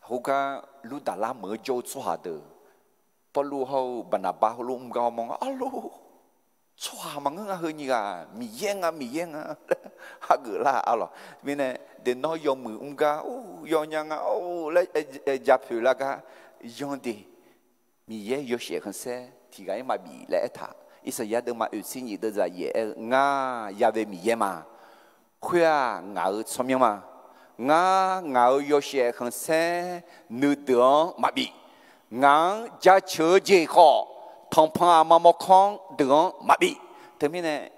khoergar Lurdaqlar meuq-anr jawr-eu tsawrhaq deuq, Pawrluv hawr-eu Baqnaqbar heulof mr gar hawmawr nga, arlawq, tsawrhaq maqngeur nga, heu nyiq ghaq Miqyaer nga, Miqyaer nga laer hageuf lar, arlawq. Mirnae, deq nawr yawmuiq mr gar, or, yawnya nga, or laer ja poeq lar gar, yanr de. Miqyaer yawshaef khanqsaer tiq ghaq-ir maqbif laer aertaq. Irsaqyar deuvma oeqtser nyiq deuvzaq yaef aer-eu, Ngar ya've Miqyaer ma. Khoer-aq ngaq-euq tsawrmyanr ma. Ngar ngaq-euq yawshaef khanqsaer nuideuq-anr maqbif. Ngaq-anr jaceuq-eu jeq khawf, tanqpanq aqma mawrkawr deuq-anr maqbif. Teumirnae,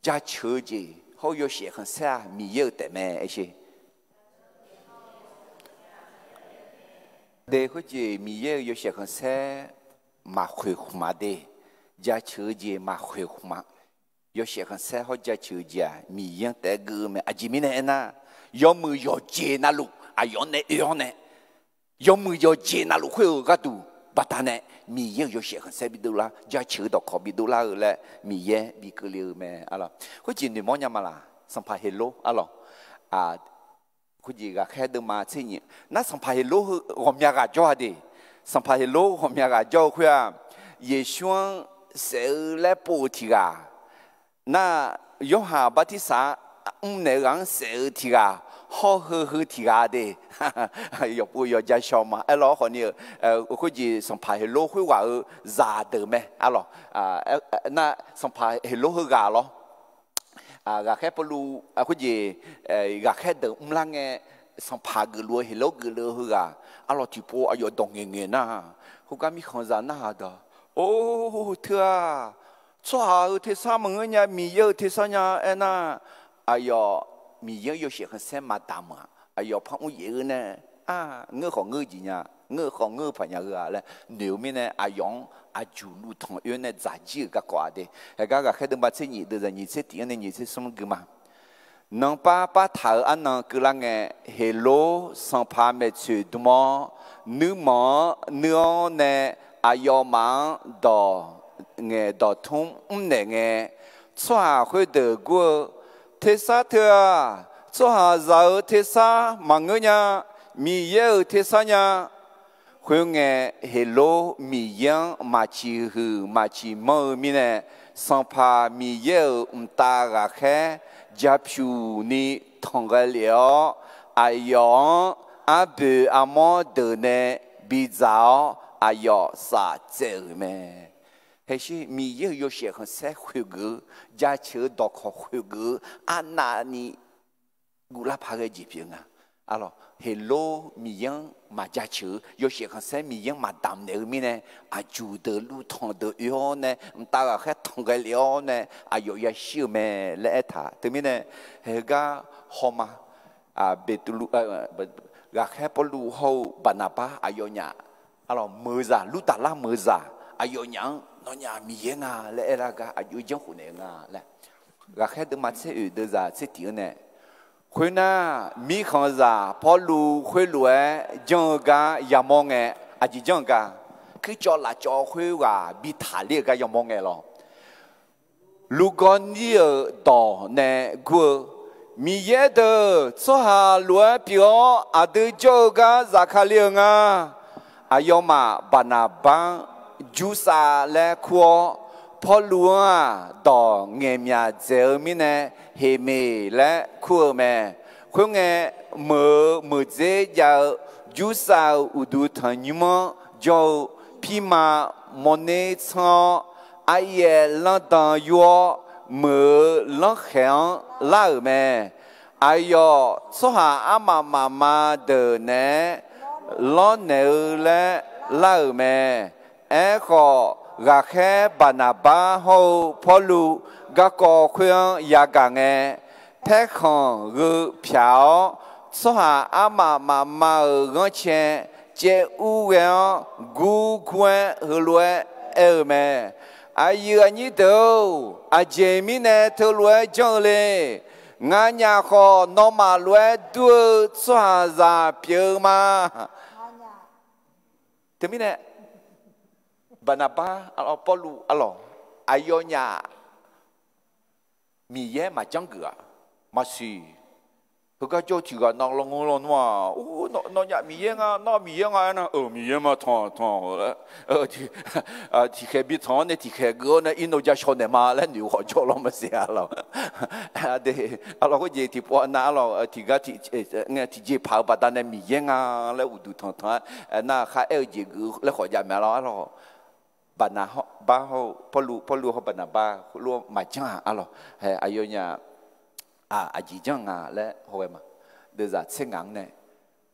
jaceuq-eu jeq hawr-eu yawshaef khanqsaer-aq Miqyaer-euq taefmae aer sher. De khoerjeq Miqyaer-euq yawshaef khanqsaer maqkhoeq khmq-a de. Jaceuq-eu jeq maqkhoeq khmq-a. Yawshaef khanqsaer hawr jaceuq-eu jeq-aq Miqyaer-anr taef-aer geuv-eu mae. Aqjeq mirnae aernar, yawmuiq yawqjeq navluf aqyawf-anr nae oe-awr nae, yawmuiq yawqjeq navluf khoer-euq gharduq baqdanae Miqyaer-euq yawshaef khanqsaer bidov lar, jaceuq-eu dawqkawq bidov lar-eu laer Miqyaer bi keuvle-eu mae, arlawq. Khoerjeq noeqmawr nya ma laq? Sanqpaq Heqlor, arlawq. Khoerjeq ghaqkhaer deuvma tser nyiq nar, Sanqpaq Heqlor heu ghawqmya ghaq jawr-a de. Sanqpaq Heqlor ghawqmya ghaq jawr-eu khoer-aq, Yeqsur-anr saef-eu laer pov-euq tiq ghaq, nar, Yorhaq Bartirsaq mrnaeq-eu ghaq-anr saef-eu tiq ghaq, hawr heu heu tiq ghaq de. Yawqpov yawqja shaw ma. Aerlawr khawf ni-eu, khoerjeq Sanqpaq Heqlor khoerghaq-euq zaqdeuq mae, arlawq. Nar, Sanqpaq Heqlor heughaq lawr. Ghaqkhaer Pawrluv khoerjeq, ghaqkhaer deuq mrlar ngae, sanqpaq geufluf-eu Heqlor geufluf-eu heughaq, arlawq, tiqpov aqyawf dawq ngaeqngaeq nar, khoergar mirkhanqzaq narhaq dawq, or, teu-aq, Tsawrhaq-euq tersar maqngeur nya, Miqyaer-euq tersar nya aernar, aqyawf Miqyaer-anr yawshaef khanqsaer maqdamq-aq, aqyawf par mr yaef-eu nae, a, ngeur khawf ngeur jeq nya, ngeur khawf ngeur paq nya-eu-a laer noeq-eu mirnae, aqyawf-anr aqjuq luvtanq oe-awr nae dzaq jir-euq garkawv-a de. Haegar Ghaqkhaer deuvma tser nyiq deuvzaq nyiq tser tiq-anr nae nyiq tser smr gui ma. Nanrpar partaq-euq arnan keuvlar ngae, Heqlor sanqpaq maeqtsoeq dm-awr, nuirmanq-anr nuir-awr nae aqyawfmaf-anr dawq ngaeq dawqtmr mrnaeq ngae, tsawrhaq khoerdeuq gur-eu, Tersar teu-aq, tsawrhaqzaq-euq tersar maqngeur nya, Miqyaer-euq tersar nya. Khoerngae, Heqlor Miqyaer-anr maqciq huiq maqciq manr-eu mirnae, Sanqpaq Miqyaer-euq mqtav ghaqkhaer ja pyuq ni tanq ghae lef-awr, aqyawf-anr arboeq armawr deuq nae bidzaq-awr, aqyawf saf tsaev-euq mae. Haeqshir Miqyaer-euq yawshaef khanqsaer khoeqgeuf-eu, jaceuq-eu dawqkawq khoeqgeuf-eu arnavni guvlar paq ghae jeq pyeuf nga. Arlawq, Heqlor Miqyaer-anr maq jaceuq-eu yawshaef khanqsaer Miqyaer-anr maq damq naeq-eu mirnae, aqjuq deuq luvtanq deuq oe-awr nae, mqtav ghaqkhaer tanq ghae lef-awr nae, aqyawf yashir-eu mae laer aertaq. Teumirnae, heugar hawma, Beqtuvluv, ghaqkhaer Pawrluv hawr-eu Baqnaqbar aqyawfnyaf, arlawq, meuq-eu zaq, Lurtaflar meuq-eu zaq aqyawfnyaf-anr nawnyaf Miqyaer nga laer aerlar gar aqjox janrkhof naeq-eu nga laer. Ghaqkhaer deuvma tser oeq deuvzaq tser tiq-anr nae, khoernar, mirkhanqzaq Pawrluv khoerlof-aer janr-eu gar yamawr ngae, aqjeq janr-eu gar, kuircawv lafcawv khoerghaq bi taqler-eu gar yamawr ngae lawr. Lurgawrnir-euq dawq nae gur-eu, Miqyaer deuq tsawrhaq lof-aer pyeuf-awr aqdui jawr-eu gar zafkale-eu nga. Aqyawfmaf Baqnaqbar-anr Jursav laer kur-awr, Pawrluv-anr-aq dawq ngaeqmyaq dzaeq-eu mirnae Heqmeq laer kur-eu mae. Khoerngae, meuq-eu meuqdzer jav-eu Jursav-euq uqduq tanqnymr-anr jawr-eu pirma mawrner tsanr-awr, aqyaef lanrdan yur-awr, meuq-eu lanrkhaeq-anr lar-euq mae. Aqyawf tsawrhaq armaf mafma deuq naeq-aer lawrnaeq-eu laer lar-euq mae. Aerkhawf, ghaqkhaer Baqnaqbar hawr-eu Pawrluv garkawv khoer-anr yagaq ngae, paerkhanq gheu pyaq-awr, tsawrhaq armaf mafma-euq ghanrcae caev ur ghae-awr, gurgur-aer heulof-aer aer-eu mae. Aqyuif aqnyir deuq-or, aqjeq mirnae teulof-aer janr-eu le. Nganyaf khawf, nawmaf lof-aer dur-eu tsawrhaqzaq pyeuf-eu ma. Teumirnae, Baqnaqbar, Pawrluv, arlawq, aqyawfnyaf Miqyaer maqjanr geuf-aq, maqsiq. Heugar jawr-eu tiq ghaq nav lawnmr lawnmr-aq, nawnyaf Miqyaer nga, nar Miqyaer nga aernar-euq, Miqyaer ma tanq tanq-a, tiqkhaeq bi tanq-awr nae tiqkhaeq geuf-awr nae irnov ja shaw naeq ma laer noeq khawf jawr lawr maqsiq, arlawq. Arlawq, khoerjeq tiqpov nav, arlawq, tiqgar tiqjeq paq-eu baqdanae Miqyaer nga laer uqduq tanqtanq-aer nar khar aer-eu jeq geuf laer khawf jav mae, arlawq, arlawq. Baqnaqbar hawr-eu Pawrluv, Pawrluv hawr-eu Baqnaqbar lof-aer maqjanr-aq, arlawq, aqyawfnyaf aqjeq janr nga laer hawghae ma. Deuvzaq tser ngaq-anr nae,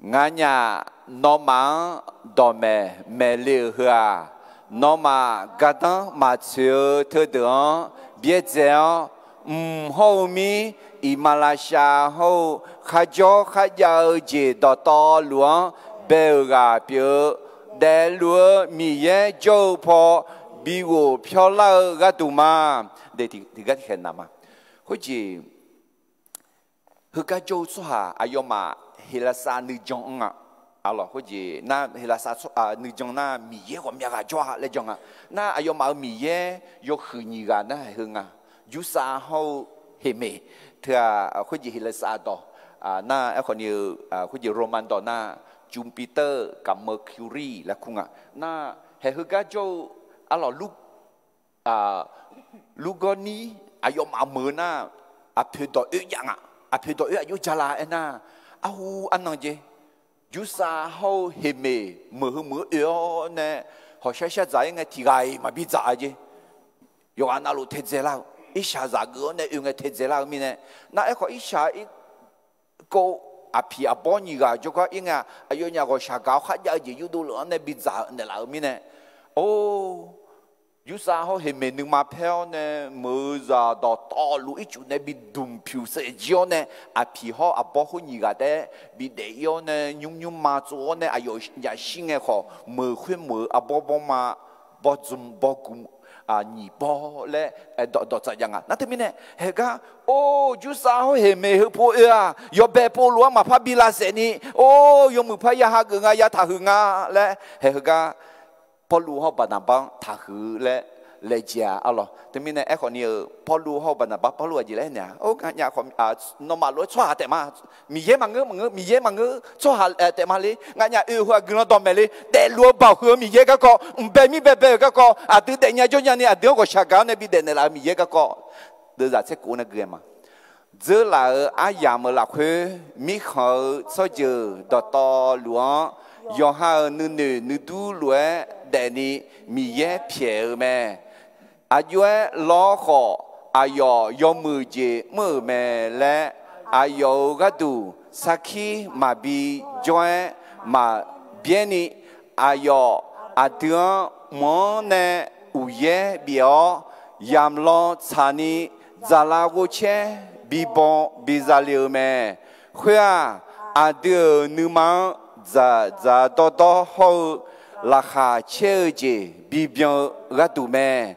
nganyaf nawmaf-anr dawqmaeq maeq le-euq heu-aq, nawmaf gardanr maqtsoeq-eu teudeuq-anr byaerdzae-awr, mq hawr-eu mir, iqmalavshav hawr-eu kharjawr kharjav-eu jeq dawqtawvluf-anr bae-euq ghaq pyeuf-eu, daefluf-eu Miqyaer jawr-eu paw bighof pyawrlar-eu gharduq ma. Tiqgar tiqkhaeq naq ma. Khoerjeq, heugar jawr-eu tsawrhaq aqyawfmaf Heqlaqsar nuijan anr-a. Arlawq, khoerjeq nar Heqlaqsar nuijan nar Miqyaer ghawqmya ghaq jawr-a laer jan nga. Nar aqyawfmaf-euq Miqyaer yawhuiq nyiq ghaq nar heu nga. Jursav hawr-eu Heqmeq teu-aq, khoerjeq Heqlaqsar dawq nar aerkhawf ni-eu, khoerjeq Roman dawq nar Jupiter-euq kaq Mercury laer kur nga. Nar haeq heugar jawr-eu, arlawq, Lurgawrnir aqyawfmaf meuq-eu nar, aqpoeq dawq oer jav nga. Aqpoeq dawq oer aqjox jala aernar, arhu arnan jeq, Jursav hawr-eu Heqmeq meuq heu meuq-eu oe-awr nae, hawqshar shar dzaq-ir ngae tiq ghaq-iq maqbi dzaq-a jeq. Yawqghaq navluf taedzae lar-eu, irshaq zaq geuf-awr nae oe ngae taedzae lar-eu mirnae, nar aerkhawf irshaq ir kov aqpiq aqbawr nyiq ghaq jawrgar ir ngae, aqyawfnyaf ghawqshaq gaq-awr kharjav-eu jeq yurdov lef-anr nae bidzaq naeqlaf-eu mirnae, or, Yursav hawr heqmeq nuima paer-awr nae, meuq-eu zaq dawqtawvluf ircuf nae bi dmq pyuq saef jir-awr nae, aqpiq hawr aqbawr khoer nyiq ghaq taef-aer bi daef ir-awr nae, nymr nymrma tsov-awr nae, aqyawf yashir ngae khawf, meuq khoer meuq-eu arbawr bawrma, bawrdzm bawrgmq, nyiq bawr laer dawqtsaf jav nga. Nar teumirnae haegar, or, Yursav hawr heqmeq heu pov oe-aq, yawbae povluf-anr maqpar bi lavsaef ni, or, yawmuiq par ya hageuf nga, ya taqhuiq nga laer haeq heugar, Pawrluv hawr Baqnaqbar-anr taqhuiq-eu laer laejae-a arlawq. Teumirnae aerkhawf ni-euq Pawrluv hawr-eu Baqnaqbar, Pawrluv aqjeq laer aernaeq-a, or, nganyaf khawf, nawmaf lof-aer tsawrhaq taef ma, Miqyaer maqngeur, maqngeur, Miqyaer maqngeur, tsawrhaq taef ma le. Nganyaf oe heu-aq guiqlanq dawqmaeq le. Daefluf-eu baoq huiq-eu Miqyaer garkawv, mqbae mirbae bae-euq garkawv, aqdui daefnya jawrnya ni aqdui-anr ghawqshaq gaq-awr nae bi daefnaeq laf-eu Miqyaer garkawv, deuvzaq tser kof-eu nae gui-aer ma. Dzeurlaf-euq aryamq-euq lafkhoer, mirkhanq-eu tsawrjeuq dawqtawvluf-anr, yawqha-euq nuinoeq nuidur lof-aer daefni Miqyaer pyaeq-eu mae. Aqjox-aer lawr khawf, aqyawf yawmuiq jeq mr-euq mae laer, aqyawf-euq gharduq sarkir maqbi jawr-aer maqbyaer ni, aqyawf aqdui-anr mq-anr nae uqyaer bif-awr, yamq law tsaqni dzaqlar ghovcaer bibaw biza le-eu mae. Khoer-aq, aqdui-euq nuima-anr dzaqdzaq dawrdawr hawr-eu laqkhaq caer-eu jeq bibyan-eu gharduq mae.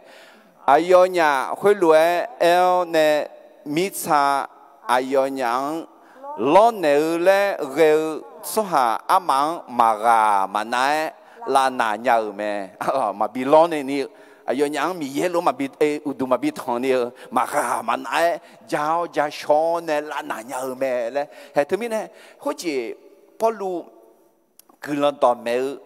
Aqyawfnyaf khoerlof-aer aer-awr nae mirtsa aqyawfnyaf-anr lawrnaeq-eu laer ghae-eu tsawrhaq armaf-anr maqghaq maqnav-aer lavnaq nya-euq mae. Maqbi lawrnaeq ni-eu, aqyawfnyaf-anr Miqyaer lof maqbi, uqduq maqbi tanq ni-eu, maqghaq maqnav-aer ja-awr ja shaw-awr nae lavnaq nya-eu mae laer haeq teumirnae, khoerjeq Pawrluv guiqlanq dawqmaeq-eu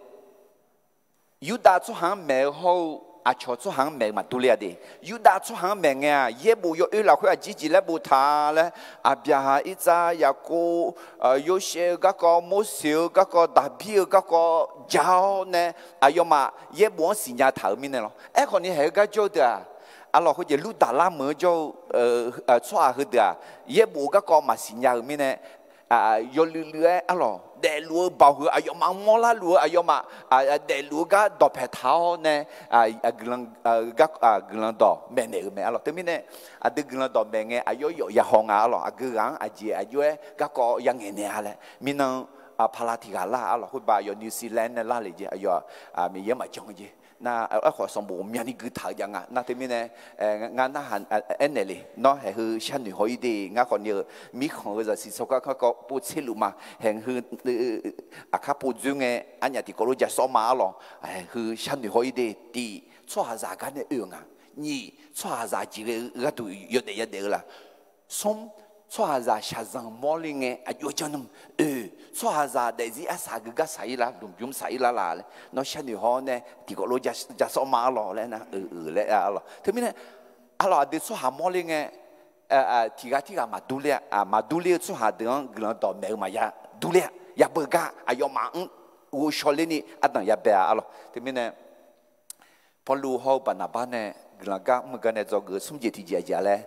Yurdav tsawrhaq-anr maeq-eu hawr-eu aqcawq tsawrhaq-anr maeq-eu maqdur ler-a de. Yurdav tsawrhaq-anr maeq ngae-aq, yaerbof yawoer lafkhoer aqjeq jeq laer boftaq laer, Aqbyaqhaq, Irtsav, Yaqkov, Yorsaev-eu garkawv, Morseq-eu garkawv, Daqbir-eu garkawv ja-awr nae, aqyawfmaf yaerbof-anr siqnya taq-euq mirnae lawr. Aerkhawf ni haeq-eu gar jawr-eu deuq-aq, arlawq khoerjeq Lurdaqlar meuq-anr jawr-eu tsawrhaq heudeuq-aq, yaerbof-eu garkawv maqsiq nya-euq mirnae, yawluiv luiv-aer arlawq daefluf-eu baoq huiq aqyawfmaf-anr mawrlar luf-eu aqyawfmaf daefluf-eu gar dawqpaeq taq-awr nae, guiqlanq dawq maeqnaeq-euq mae arlawq. Teumirnae aqdui guiqlanq dawq maeq ngae aqyawf yawf yahaw nga arlawq. Aqgeu ghaq-anr aqjeq aqjox-aer garkawv yangaeq naeq-a laer mirnan pala tiq ghaq lar arlawq. Khoerba aqyawf New Zealand nae lar le jeq aqyawf Miqyaer maqjan jeq nar, aerkhawf sanqbof myavni gui taq-eu jav nga nar teumirnae, ngar narhaq aernaeq le, nawr haeq heu sharnoeq haw-ir de. Ngar khawf ni-euq mirkhanq-eu zaqsiq tsawrkar karkawv pov tserluf ma. Haeq heu aqkar pov dzoer ngae arnyaf tiqkawv lof ja sawr ma arlawq. Haeq heu sharnoeq haw-ir de. Tiq, tsawrhaqzaq gar nae oe-eu nga. Nyiq, tsawrhaqzaq jeq ghae-eu gharduq yawdaef yadaef-eu la. Smr, tsawrhaqzaq shaqzanq mawrle ngae aqjox janr nmr. Oe, tsawrhaqzaq daefzir arsaq geugar saq-ir lar, lmqbymr saq-ir lar la laer nawr sharnoeq haw-awr nae tiqkawv lof ja sawr ma arlawq laer nar, oe, oe laer arlawq. Teumirnae arlawq aqdui tsawrhaq mawrle ngae tiq ghaq tirghaq maqdur ler-a. Maqdur ler-eu tsawrhaq deuq-anr guiqlanq dawqmaeq-eu maqya dur ler-a. Yabeu gar aqyawfmaf-anr ghovshaw ler ni ardanq yabae-a arlawq. Teumirnae Pawrluv hawr-eu Baqnaqbar nae guiqlanq gar mr-eu gar nae dzawgeuf-eu smr jeq tiqjeq aqjeq-a laer,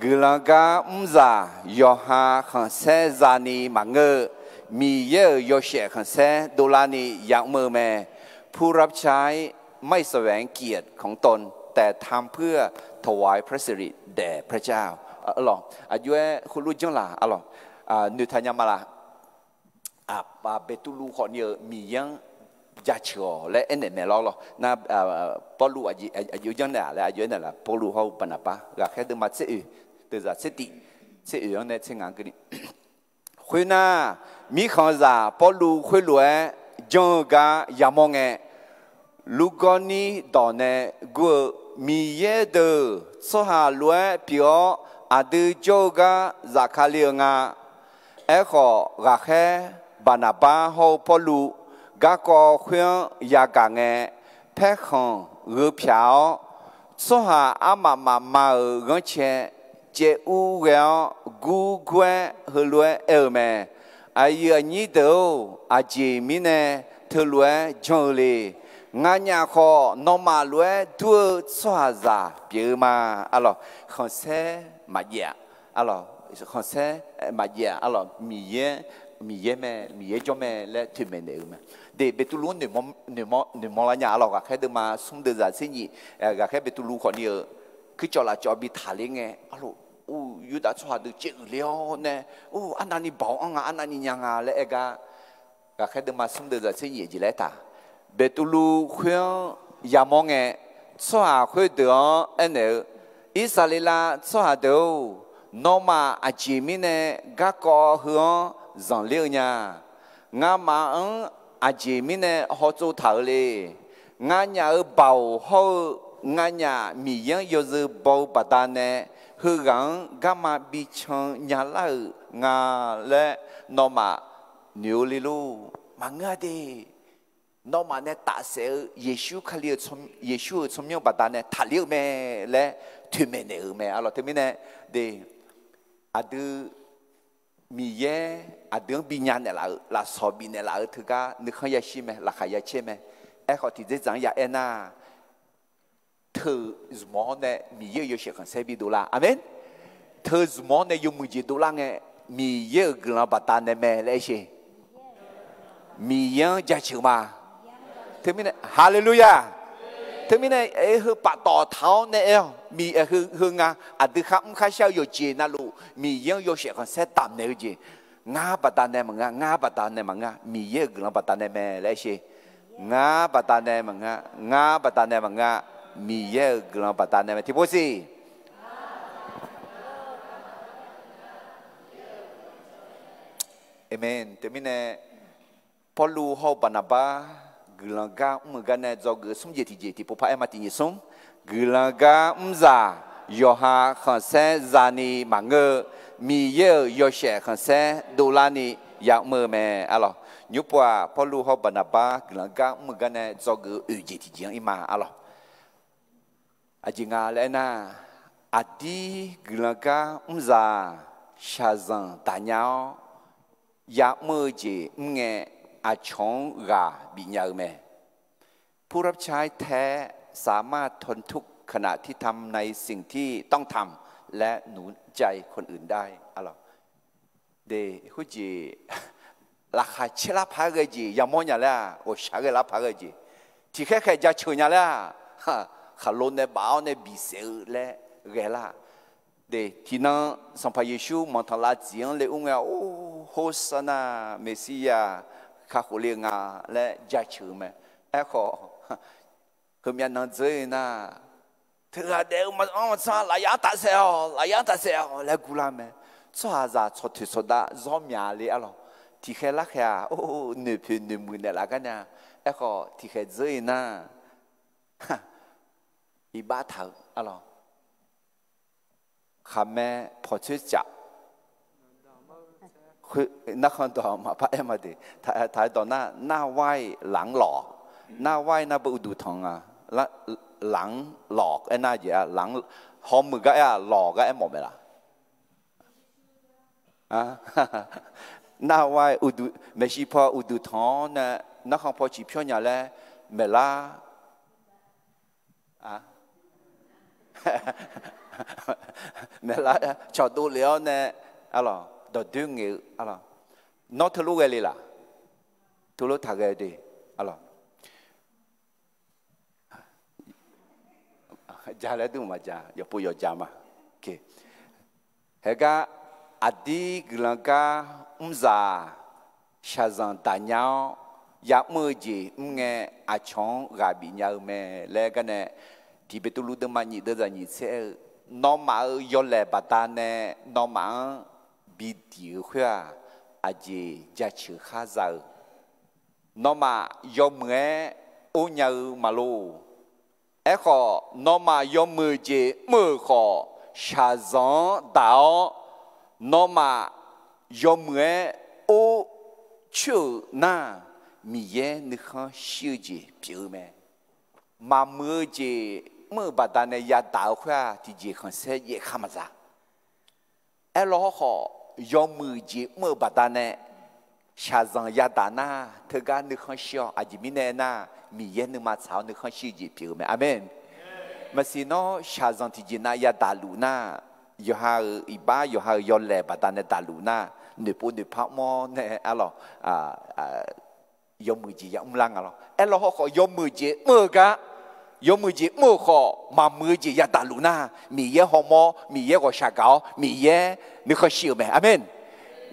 guiqlanq gar mrzaq yawqha khanqsaer za'ni maqngeur-eu, Miqyaer-euq yawshaef khanqsaer dovlarni yamr-eu mae. ผู้รับใช้ไม่แสวงเกียรติของตน แต่ทำเพื่อถวายพระสิริแด่พระเจ้า arlawq. Aqjox-aer heulof janr laq arlawq. Noeqtaq nya ma laq. Beqtuvluv khawf ni-euq Miqyaer-anr jaceuq-awq laer aernaeq maeq lawr lawr nar, Pawrluv aqjox janr naeq-aq laer aqjox aernaeq laf. Pawrluv hawr-eu Baqnaqbar ghaqkhaer deuvma tser oeq, deuvzaq tser tiv, tser oeq-anr nae tser ngaq-anr keuvni. Khoernar, mirkhanqzaq Pawrluv khoerlof-aer janr-eu gar yamawr ngae, Lurgawrnir dawq nae gur-eu, Miqyaer deuq tsawrhaq lof-aer pyeuf-awr aqdui jawr-eu gar zafkale-eu nga. Aerkhawf, ghaqkhaer Baqnaqbar hawr-eu Pawrluv garkawv khoer-anr yagaq ngae, paerkhanq gheu pyaq-awr, tsawrhaq armaf mafma-euq ghanrcae caev ur ghae-awr gur gur-aer heulof-aer aer-eu mae. Aqyuif aqnyir deuq-or, aqjeq mirnae teulof-aer janr-eu le. Nganyaf khawf, nawmaf lof-aer dur-eu tsawrhaqzaq pyeuf-eu ma. Arlawq, khanqsaer maqjav-a. Arlawq, khanqsaer maqjav-a. Arlawq, Miqyaer, Miqyaer mae, Miqyaer jawr mae laer toeqmaeq naeq-eu mae. De, Beqtuvluv-anr noeqmawr, noeqmawr, noeqmawr lar nya arlawq. Ghaqkhaer deuvma smr deuv zaq tser nyiq, ghaqkhaer Beqtuvluv khawfni-euq kuircawv lafcawv bi taqler ngae arlawq, or, Yurdav tsawrhaq deuq caev-euq le-awr nae, or, arnavni baoq-anr nga, arnavni nya nga laer aer gar, ghaqkhaer deuvma smr deuv zaq tser nyiq jeq laer aertaq, Beqtuvluv khoer-anr yamawr ngae, tsawrhaq khoerdeuq-anr aernaeq-eu, Irsaqleqlav tsawrhaq deuq-or, nawmaf aqjeq mirnae garkawv heu-anr zanqler-eu nya. Ngamaf-anr aqjeq mirnae hawtsov taq-eu le. Nganyaf-euq baoq hawr-eu nganyaf Miqyaer-anr yawzeu baw-eu baqdanae, heughaq-anr garma bican nyalar-euq nga laer nawmaf noeq-eu le lor. Maqngeur-a de. Nawmaf nae tafsaef-eu Yeqsur Kali-euq, Yeqsur-euq tsawrmyanr baqdanae taqler-eu mae laer toeqmaeq naeq-euq mae arlawq. Teumirnae de, aqdui Miqyaer aqdui-anr binya naeqlaf-euq, lafsawq bifnaeq laf-eu teugar nuikhanr yashir mae, laqkhaq yacaer mae. Aerkhawf, tiqdzerdzaq-anr ya aer nar, teu zmq-awr nae Miqyaer-euq yawshaef khanqsaer bidov lar. Aqmeq. Teu zmq-awr nae yawmuiq jeq dovlar ngae, Miqyaer-euq guiqlanq baqdanae mae laer aer sher. Miqyaer-anr jaceuq ma. Teumirnae, haleluya. Teumirnae, heu paftawf taq-awr nae aer-awq. Miq, heu, heu nga, aqdui kharmr kharshar-eu yawqjeq navluf Miqyaer-anr yawshaef khanqsaer damqnaeq-eu jeq, ngar baqdanae maqngeur, ngar baqdanae maqngeur, Miqyaer-euq guiqlanq baqdanae mae laer aer sher. Ngar baqdanae maqngeur, ngar baqdanae maqngeur, Miqyaer-euq guiqlanq baqdanae mae. Tiqpov siq. Aqmeq. Teumirnae, Pawrluv hawr-eu Baqnaqbar guiqlanq gar mr-eu gar nae dzawgeuf smr jeq tiqjeq tiqpov par aer ma. Tiqnyiq smr, guiqlanq gar mrzaq yawqha khanqsaer za'ni maqngeur-eu, Miqyaer-euq yawshaef khanqsaer dovlarni ya'mr-eu mae arlawq. Nymrpov-aq, Pawrluv hawr-eu Baqnaqbar guiqlanq gar mr-eu gar nae dzawgeuf-eu oeq jeq tiqjeq-anr ir ma arlawq. Aqjeq nga laer aernar, aqdir guiqlanq gar mrzaq shaqzanq daqnya-awr ya'mr-eu jeq mr ngae, aqcawq-anr ghaq bifnya-eu mae. ผู้รับใช้แท้สามารถทนทุกข์ขณะที่ทำในสิ่งที่ต้องทำและหนุนใจคนอื่นได้ arlawq. De, khoerjeq laqkhaq caerlar paq-aer ghae jeq yamawr nya laer-aq, ghawqshaq ghae lar paq-aer ghae jeq, tiqkhaer khaeq jaceuq nya laer-aq, khaqlo nae baf-awr nae bisaef-eu laer ghae lar. De, tiqnan Sanqpaq Yeqsur manqtanqlav dziq-anr le ur ngae, or, Hosanna, Meqsirya kakhof le-eu nga laer jaceuq-eu mae. Aerkhawf, heumyav nan dzeur-ir nar, teughaq daef-eu maqanr maqtsanr, lafyaq-anr tafsaef-awq, lafyaq-anr tafsaef-awq laer gurlar mae. Tsawrhaqzaq tsawqtoeq tsawqdav zawr mya le arlawq. Tiqkhaer larkhaer-aq, or, noeqpoeq noeqmuiq naeqlaf gar nya. Aerkhawf, tiqkhaer dzeur-ir nar, iqbax taq-eu arlawq. Khaqmae pawqtsoer caf, narkhan dawq maqpar aer ma de. Taq-aer dawq nar, หน้าไหว้ หลังหล่อ, หน้าไหว้ nar beu uqduq tanq nga, หลังหล่อ aernar jeq-a, หลัง hawmuiq gar aer-aq, หล่อ gar aer mawf maeqlaf? หน้าไหว้ uqduq, maeqshi paw uqduq tanq-awr nae narkhan paw ciqpyawr nya laer maeqlar? Maeqlar, cawqdov lef-awr nae arlawq, dawqdoer ngaeq-eu arlawq. Nawr teulof ghae le laf? Teulof taqghae de arlawq. Ja laer dur maqja, yawqpov yawqja ma. Haegar aqdir guiqlanq gar mrzaq shaqzanq daqnya-awr ya'mr-eu jeq mr ngae, aqcawq-anr ghaq bifnya-eu mae laer garnae, Tiq Beqtuvluv deuvma nyiq deuv zaq nyiq tser aer-eu, nawmaf-euq yawlaeq baqdanae nawmaf-anr bidiq-eu khoer-aq, aqjeq jaceuq khar za-eu. Nawmaf yawmuiq-aer or nya-eu maqlor. Aerkhawf, nawmaf yawmuiq jeq mr-euq khawf, shaqzanq-anr daq-awr, nawmaf yawmuiq-aer or coer-euq nar, Miqyaer nuikhanr shir-eu jeq pyeuf-eu mae. Maqmuiq-eu jeq mr-euq baqdanae yadaq-eu khoer-aq, tiqjeq khanqsaer jaev kar maqza. Aerlawr hawrkhawf, yawmuiq jeq mr-eu baqdanae shaqzanq yadaq nar, teugar nuikhanr shir-awr, aqjeq mirnae aernar, Miqyaer nuima tsaq-awr nuikhanr shir-eu jeq pyeuf-eu mae. Aqmeq. Maqsiq nawr shaqzanq tiqjeq nav yadaq luf nar, yawqha-euq iqbax, yawqha-euq yawlaeq baqdanae daqluf nar, noeqpov noeqpar mr-awr nae arlawq, yawmuiq jeq yamr lar nga lawr. Aerlawr hawrkhawf yawmuiq jeq mr-eu gar, yawmuiq jeq mr-euq khawf maqmuiq-eu jeq yadaq luf nar, Miqyaer hawmawr, Miqyaer ghawqshaq gaq-awr, Miqyaer nuikhanr shir-eu mae. Aqmeq.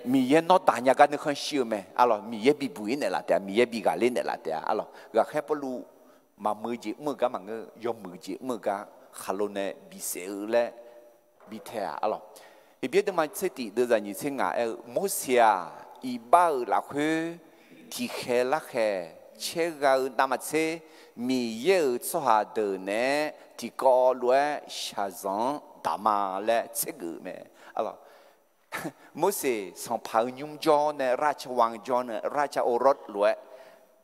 Miqyaer nawr daq nya gar nuikhanr shir-eu mae. Arlawq, Miqyaer bibuq-ir naeqlaf taef-a, Miqyaer bi ghaqler naeqlaf taef-a. Arlawq, ghaqkhaer Pawrluv maqmuiq-eu jeq mr-eu gar maqngeur, yawmuiq jeq mr-eu gar khaqlo nae bisaef-eu laer bi tae-aq. Arlawq, Heqbyaer deuvma tser tiq deuvzaq nyiq tser ngaq aer-eu, Morseq-aq, iqbax-euq lafkhoer tiqkhaeq larkhaeq caergha-eu navmaqtser, Miqyaer-euq tsawrhaq deuq naeq-aer tiqkawv lof-aer shaqzanq-anr daq ma laer tsergeuf-eu mae. Arlawq, Morseq sanqpaq-euq nymrjawr nae ราชวัง jawr nae ราชโอรส lof-aer,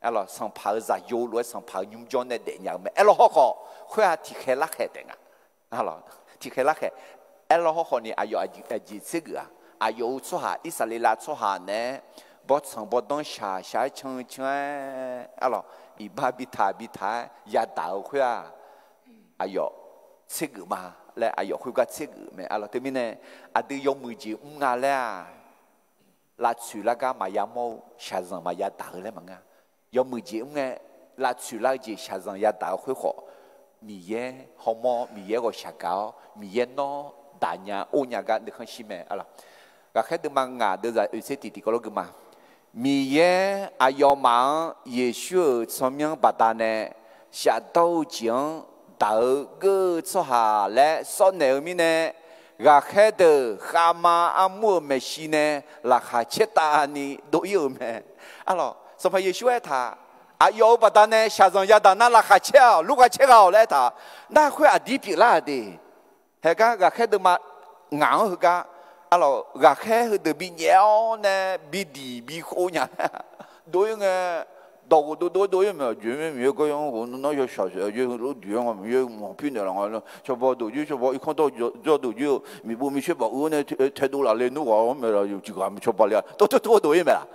arlawq, sanqpaq-euq zaqyo lof-aer sanqpaq-euq nymrjawr nae daefnya-eu mae. Aerlawr hawrkhawf khoer-aq tiqkhaeq larkhaeq taef nga. Tiqkhaeq larkhaeq. Aerlawr hawrkhawf ni aqyawf aqjeq tsergeuf-aq, aqyawf-euq tsawrhaq, Irsaqleqlav tsawrhaq nae-aer bawrtsanq bawrdanr shaq shaq-aer can can-aer, arlawq, iqbax bitaq bitaq-aer yadaq-eu khoer-aq, aqyawf tsergeuf ma laer aqyawf khoergar tsergeuf mae. Arlawq, teumirnae aqdui yawmuiq jeq mr nga laer-aq, lavtsoeq lar gar maqya mawr-eu, shaqzanq maqya daq-eu laer maqngeur-a. Yawmuiq jeq mr ngae, lavtsoeq lar-eu jeq shaqzanq yadaq-eu khoer khawf, Miqyaer hawmawr, Miqyaer ghawqshaq gaq-awr, Miqyaer nawr daq nya or nya gar nuikhanr shir mae. Arlawq, ghaqkhaer deuvma ngaq deuvzaq oeq tser tiq tiqkawv lawr gui ma. Miqyaer aqyawfmaf-anr Yeqsur-euq tsawrmyanr baqdanae shafdawr-eu jeq-anr daq-eu geur-eu tsawrhaq laer sawr naeq-eu mirnae, ghaqkhaer deuq khavma armur-euq maeqshi nae laqkhaq caer tavni dov-ir-euq mae. Arlawq, Sanqpaq Yeqsur aertaq, aqyawf-euq baqdanae shaqzanq yadaq nar laqkhaq caer-awq, lur ghaq caer gha-awq laer aertaq. Nar khoer aqdir pyeuflar-euq de. Haegar ghaqkhaer deuvma ngaq-anr heugar, arlawq, ghaqkhaer heudeuq binyaef-awr nae bidiq bikhov nya laer dov-ir ngae, dawq ghofdov dov-aer dov-ir mae. Aqjeq mirnae Miqyaer gar-anr ghofnawr yawshaq saef-a jeq heulof-aer duq-aer nga, Miqyaer maqpir naeqlaf nga laer, cawba deuq jir, cawba irkanr dawr dawr deuq jir-eu, miqbov miqshoer baf-eu-awr nae taedov laf le nmr ghaq-anr mae laf, yawqjeq ghaq cawba le-a tov tov tov dov-ir mae laf.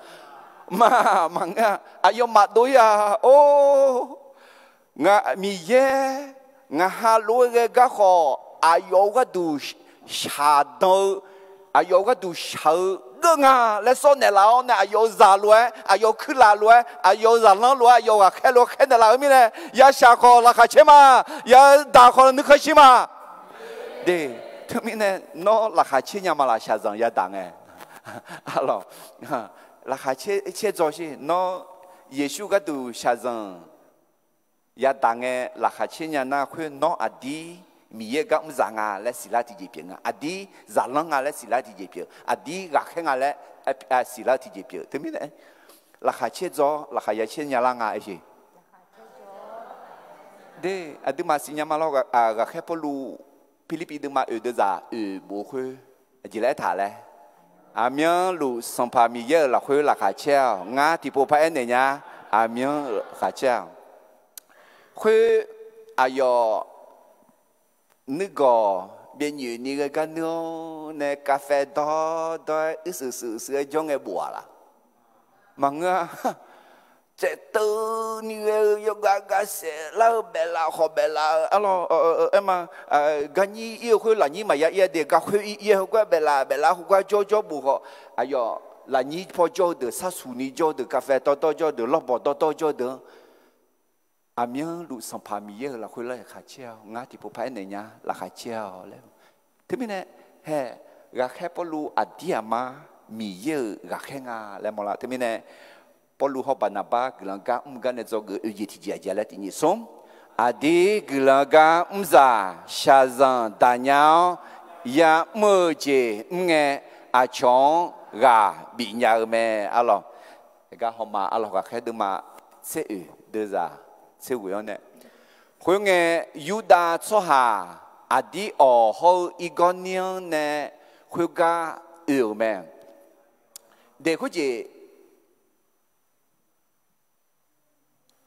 Maq, maqngeur-a. Aqyawfmaf dov-ir-a. Or, Miqyaer ngaq ha lof-aer ghae gar khawf, aqyawf-euq gharduq shaqdan-eu, aqyawf-euq gharduq shaq-eu geur nga laer sawr naeqlaf-awr nae, aqyawf-euq zaq lof-aer, aqyawf-euq kuirlaf lof-aer, aqyawf-euq zaqlanr lof-aer, aqyawf-euq ghaqkhaer lof-aer khaer naeqlaf-eu mirnae, yashaq khawf laqkhaq caer ma, yadaq khawf nuikhanr shir ma. De, teumirnae nawr laqkhaq caer nya ma laf, shaqzanq yadaq ngae? Arlawq, laqkhaq caer, caer dzaw sher. Nawr Yeqsur gharduq shaqzanq yadaq ngae laqkhaq caer nya nar khoer nawr aqdir Miqyaer gar mr zaq nga laer siqlar tiqjeq pyeuf nga. Aqdir zaqlanr nga laer siqlar tiqjeq pyeuf. Aqdir ghaqkhaer nga laer siqlar tiqjeq pyeuf. Teumirnae laqkhaq caer dzaw, laqkhaq ya caer nya lar nga aer sher. De, aqduimaf siqnya ma lawr. Ghaqkhaer Pawrluv Pirlirpiv deuvma oeq deuvzaq oeq bof-eu khoer aqjeq laer aertaq laer, aqmyanluf Sanqpaq Miqyaer-euq lafkhoer laqkhaq caer-awq. Ngar tiqpov paq-aer naeq nya, aqmyanluf laqkhaq caer-awq. Khoer aqyawf nuigawq byav nyoeq ni ghae gar nuir-awr nae กาแฟ dawr dawr-aer uirshuif shuif shuif-aer jawr ngae bof-aq laf? Maqngeur-a. Tsaevteuv ni ghae-eu yawgav gav saef lar-eu baeflaf khawf baeflaf-eu, arlawr, aer ma, garnyir ir-eu khoer lafnyir maqya ir-a de, garkhoer ir ir-aer heugar baeflaf baeflaf heugar jawr jawr bof khawf, aqyawf lafnyir paw jawr-eu deuq, sarsuq ni jawr-eu deuq, กาแฟ dawr dawr jawr-eu deuq, lawrbawq dawr dawr jawr-eu deuq-anr, aqmyanluf Sanqpaq Miqyaer-euq lafkhoer laqkhaq caer-awq. Ngar tiqpov paq-aer naeq nya, laqkhaq caer-awq laer. Teumirnae, hae, ghaqkhaer Pawrluv aqdir aqmar Miqyaer-euq ghaqkhaer nga laer mawrlar. Teumirnae, Pawrluv hawr Baqnaqbar guiqlanq gar mr gar nae dzawgeuf oeq jeq tiqjeq aqjeq laer tiq nyiq smr. Aqdir guiqlanq gar mrzaq shaqzanq daqnya-awr ya'mr-eu jeq mr ngae, aqcawq-anr ghaq bifnya-eu mae. Arlawq, gar hawma arlawq ghaqkhaer deuvma tser oeq deuvzaq tser ghoeq-anr nae, khoerngae Yurdav tsawrhaq aqdir awq hawr-eu Irgawrnir-anr nae khoergar oe-euq mae. Deq khoerjeq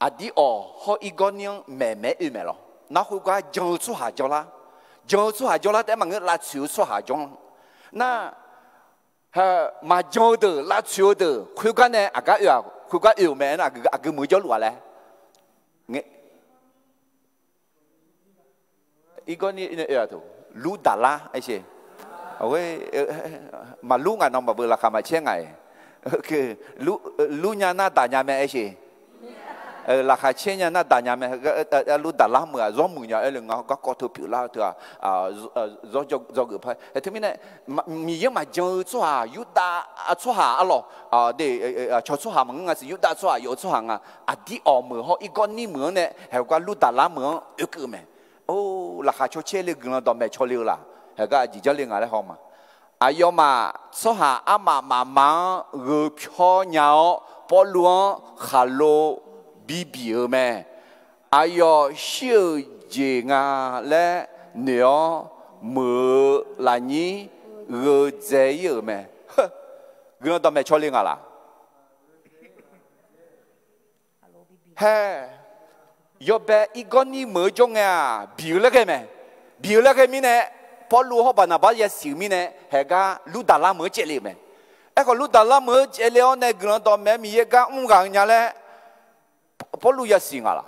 aqdir awq hawr Irgawrnir-anr maeqmaeq-aer oe maeq lawq. Nar khoergar jan-eu tsawrhaq jawrlar, jan-eu tsawrhaq jawrlar taef-aer maqngeur, lavtsoeq-eu tsawrhaq jawrlar. Nar maqjan-eu deuq, lavtsoeq-eu deuq khoergar nae aqgar oe-aq, khoergar oe-euq mae. Nar aqgeu meuq jawrluf-a laer ngae, Irgawrnir nae oe-aq, lur daqlar aer sher. Maqlur ngaq nan maqbeu laqkhaq maqcaer ngaq-iq. Lur nya nar daq nya mae aer sher. Laqkhaq caer nya nar daq nya mae. Lur daqlar meuq-aq zawr muiq nya aer le nga garkawv teu pyeuflar-eu teu-aq, zawr dzawgeuf par. Teumirnae, Miqyaer maqjan-eu tsawrhaq, Yurdav tsawrhaq arlawq, de, cawq tsawrhaq maqngeur nga siq, Yurdav tsawrhaq yawf-eu tsawrhaq nga. Aqdir awq meuq hawr irgawr nir meuq-anr nae haeq gar lur daqlar meuq-anr oekeuv-eu mae. Or, laqkhaq caw caer le guiqlanq dawqmaeq caw le-eu laq? Haeq gar aqjeq janr le nga laer haw ma. Aqyawfmaf tsawrhaq armaf mafma-anr gheu pyawr nya-awr, Pawrluv-anr khaqlo bibiq-eu mae. Aqyawf shir-euq jeq nga laer noeq-awr, meuq-eu lafnyir gheu dzae-ir-euq mae. Guiqlanq dawqmaeq caw le nga laq? Hae, yawbae irgawr nir meuq-eu jawr ngae-aq, biq-eu laer ghae mae. Biq-eu laer ghae mirnae, Pawrluv hawr Baqnaqbar yasiq-euq mirnae, haeq gar lur daqlar meuq-anr caev le-euq mae. Aerkhawf, lur daqlar meuq-anr caev le-awr nae guiqlanq dawqmaeq-aer Miqyaer gar mr ghaq-eu nya laer Pawrluv yasiq nga laq?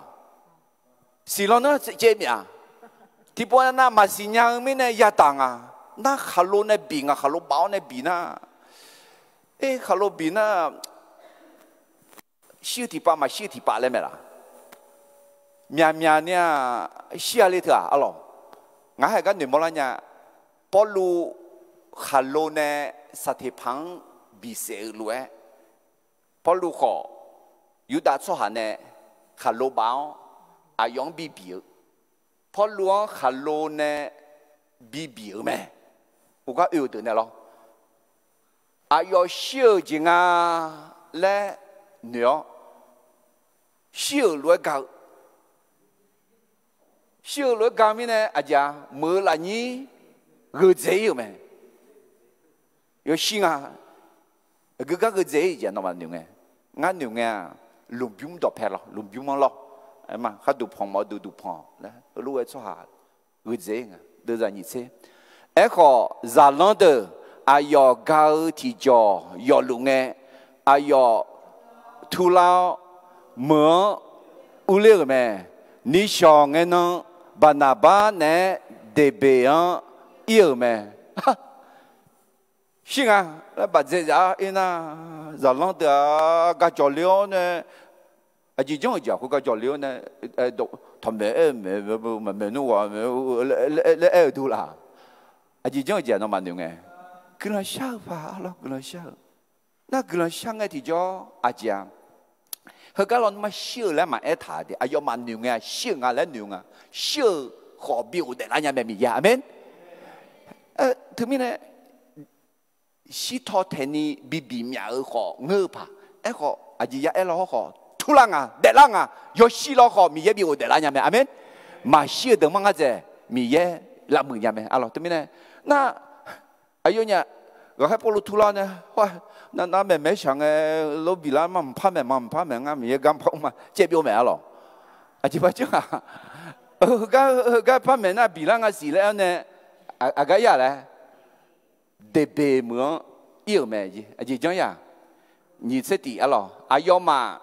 Siqlanq nar caev myaf-a. Tiqpov nav maqsiq nya-eu mirnae yadaq nga. Nar khaqlo nae biq nga, khaqlo baf-awr nae biq nar, e, khaqlo biq nar, shir-eu tiqpav maqshir-eu tiqpav laer mae laq? Myaqmyaq ni-aq, shir-a le teu-aq arlawq? Ngaq haeq gar noeqmawr lar nya. Pawrluv khaqlo nae saqteqpaq-anr bisaef-eu lof-aer, Pawrluv khawf Yurdav tsawrhaq nae khaqlo baf-awr aqyawf-anr bibiq-eu, Pawrluv-anr khaqlo nae bibiq-eu mae. Uqgar oe-euq deuq nae lawr, aqyawf shir-euq jeq nga laer noeq-awr, shir-euq lof-aer ga-eu, shir-euq lof-aer ga mirnae aqjeq-a, meuq-eu lafnyir gheu dzae-ir-euq mae. Yawshir nga. Aqgeu gar gheu dzae-ir jeq nawmaf noeq ngae, ngar noeq ngae-aq, lmqbymr dawqpae lawr, lmqbymr-anr lawr, ma khar duqpanq mawf-eu duq duqpanq laer heulof-aer tsawrhaq gheu dzae-ir nga. Deuvzaq nyiq tser. Aerkhawf, zaqlanr deuq aqyawf ga-eu tiqjawq yawfluf ngae, aqyawf turlar-awr, meuq-anr urler-euq mae. Nishawq ngae nan, Baqnaqbar naeq-aer Deqbeq-anr ir-euq mae. Shir nga laer baqdzae zaf-ar ir nar, zaqlanr deuq-aq gajawq le-awr nae, aqjeq janr-eu jeq-aq khoergar jawq le-awr nae, tawqmaeq aer-eu maeq, maqmaeq nmr ghawq laer aer-eu dur laf? Aqjeq janr-eu jeq-aq nawmaf noeq ngae, guiqlanq shar-eu paq arlawr, guiqlanq shar-eu. Nar guiqlanq shar ngae tiqjawr aqjeq-a, heugar lawnmr-anr shir-eu laer maqaer taq de, aqyawfmaf noeq ngae-a, shir-euq nga laer noeq nga. Shir-euq khawf bi ghofdaef lar nya mae Miqyaer. Aqmeq. Teumirnae shirtaw taeqni bibiq myaf-eu khawf ngeur-eu paq. Aerkhawf aqjeq ya aer law hawr khawf turlar nga, daeflar nga. Yawshir law khawf Miqyaer bi ghofdaef lar nya mae. Aqmeq. Maqshir-eu deuq mar ngar dzaeq Miqyaer lavmuiq nya mae arlawr. Teumirnae nar, aqyawfnyaf ghaqkhaer Pawrluv turlar nae, nar, nar maeqmaeq shaq ngae, lor biqlar ma mqpar maeq ma mqpar maeq ngar Miqyaer gar par ma caev byov maeq arlawr. Aqjeq par janr-aq, heugar, heugar par maeq nar biqlar nga siq laer-awr nae, aqgar ir-aq laer, Deqbeq meuq-anr ir-euq mae. Aqjeq janr ya? Nyiq tser tiq arlawr, aqyawfmaf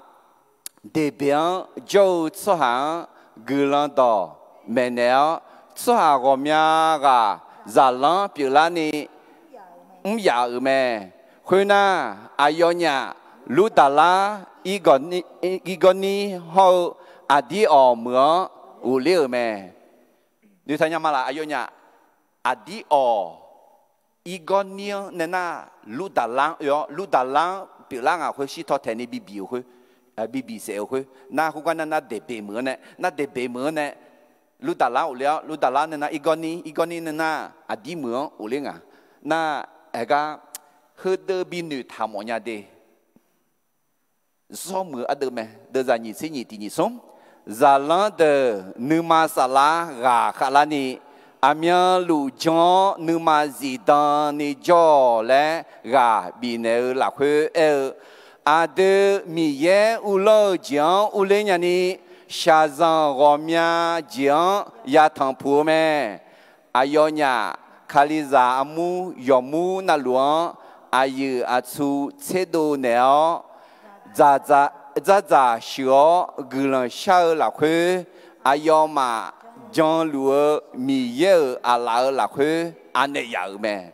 Deqbeq-anr jawr-eu tsawrhaq-anr guiqlanq dawq maeqnaeq-awr, tsawrhaq ghawqmya ghaq zaqlanr pyeuflarni mr yaf-euq mae. Khoernar, aqyawfnyaf Lurdaqlar, Irgawrnir hawr-eu Aqdir awq meuq-anr ghofler-euq mae. Noeqtaq nya ma laf? Aqyawfnyaf Aqdir awq Irgawrnir-anr nae nar, Lurdaqlar-anr oe-awr, Lurdaqlar-anr pyeuflar ngaq khoer shirtaw taeqni bibiq-euq khoer, bibiq saef-euq khoer nar, khoergar nar, nar Deqbeq meuq-anr nae, nar Deqbeq meuq-anr nae Lurdaqlar ghofler-awr, Lurdaqlar nae nar Irgawrnir, Irgawrnir nae nar Aqdir meuq-anr ghofler ngaq. Nar aergar heudeuq binoeq taq mawf nya de. Zawr muiq-eu ardeuv mae. Deuvzaq nyiq tser nyiq tiq nyiq smr. Zaqlanr deuq nuima saflar ghaq khavlarni, aqmyanluf jan-awr nuima zifdan ni jawr-awq laer ghaq bifnaeq-eu lafkhoer aer-eu, aqdui Miqyaer uvlanr-eu jeq-anr urler nyani, shaqzanq ghawqmya jeq-anr yatanq puq-eu mae. Aqyawfnyaf Kalizaq armur yawqmur navluf-anr aqyuif aqtsu tserdov naeq-awr, dzardzaq sheuq-awr guiqlanq shar-eu lafkhoer, aqyawfmaf janluf-eu Miqyaer-euq aqlaf-euq lafkhoer anaeq yaf-euq mae.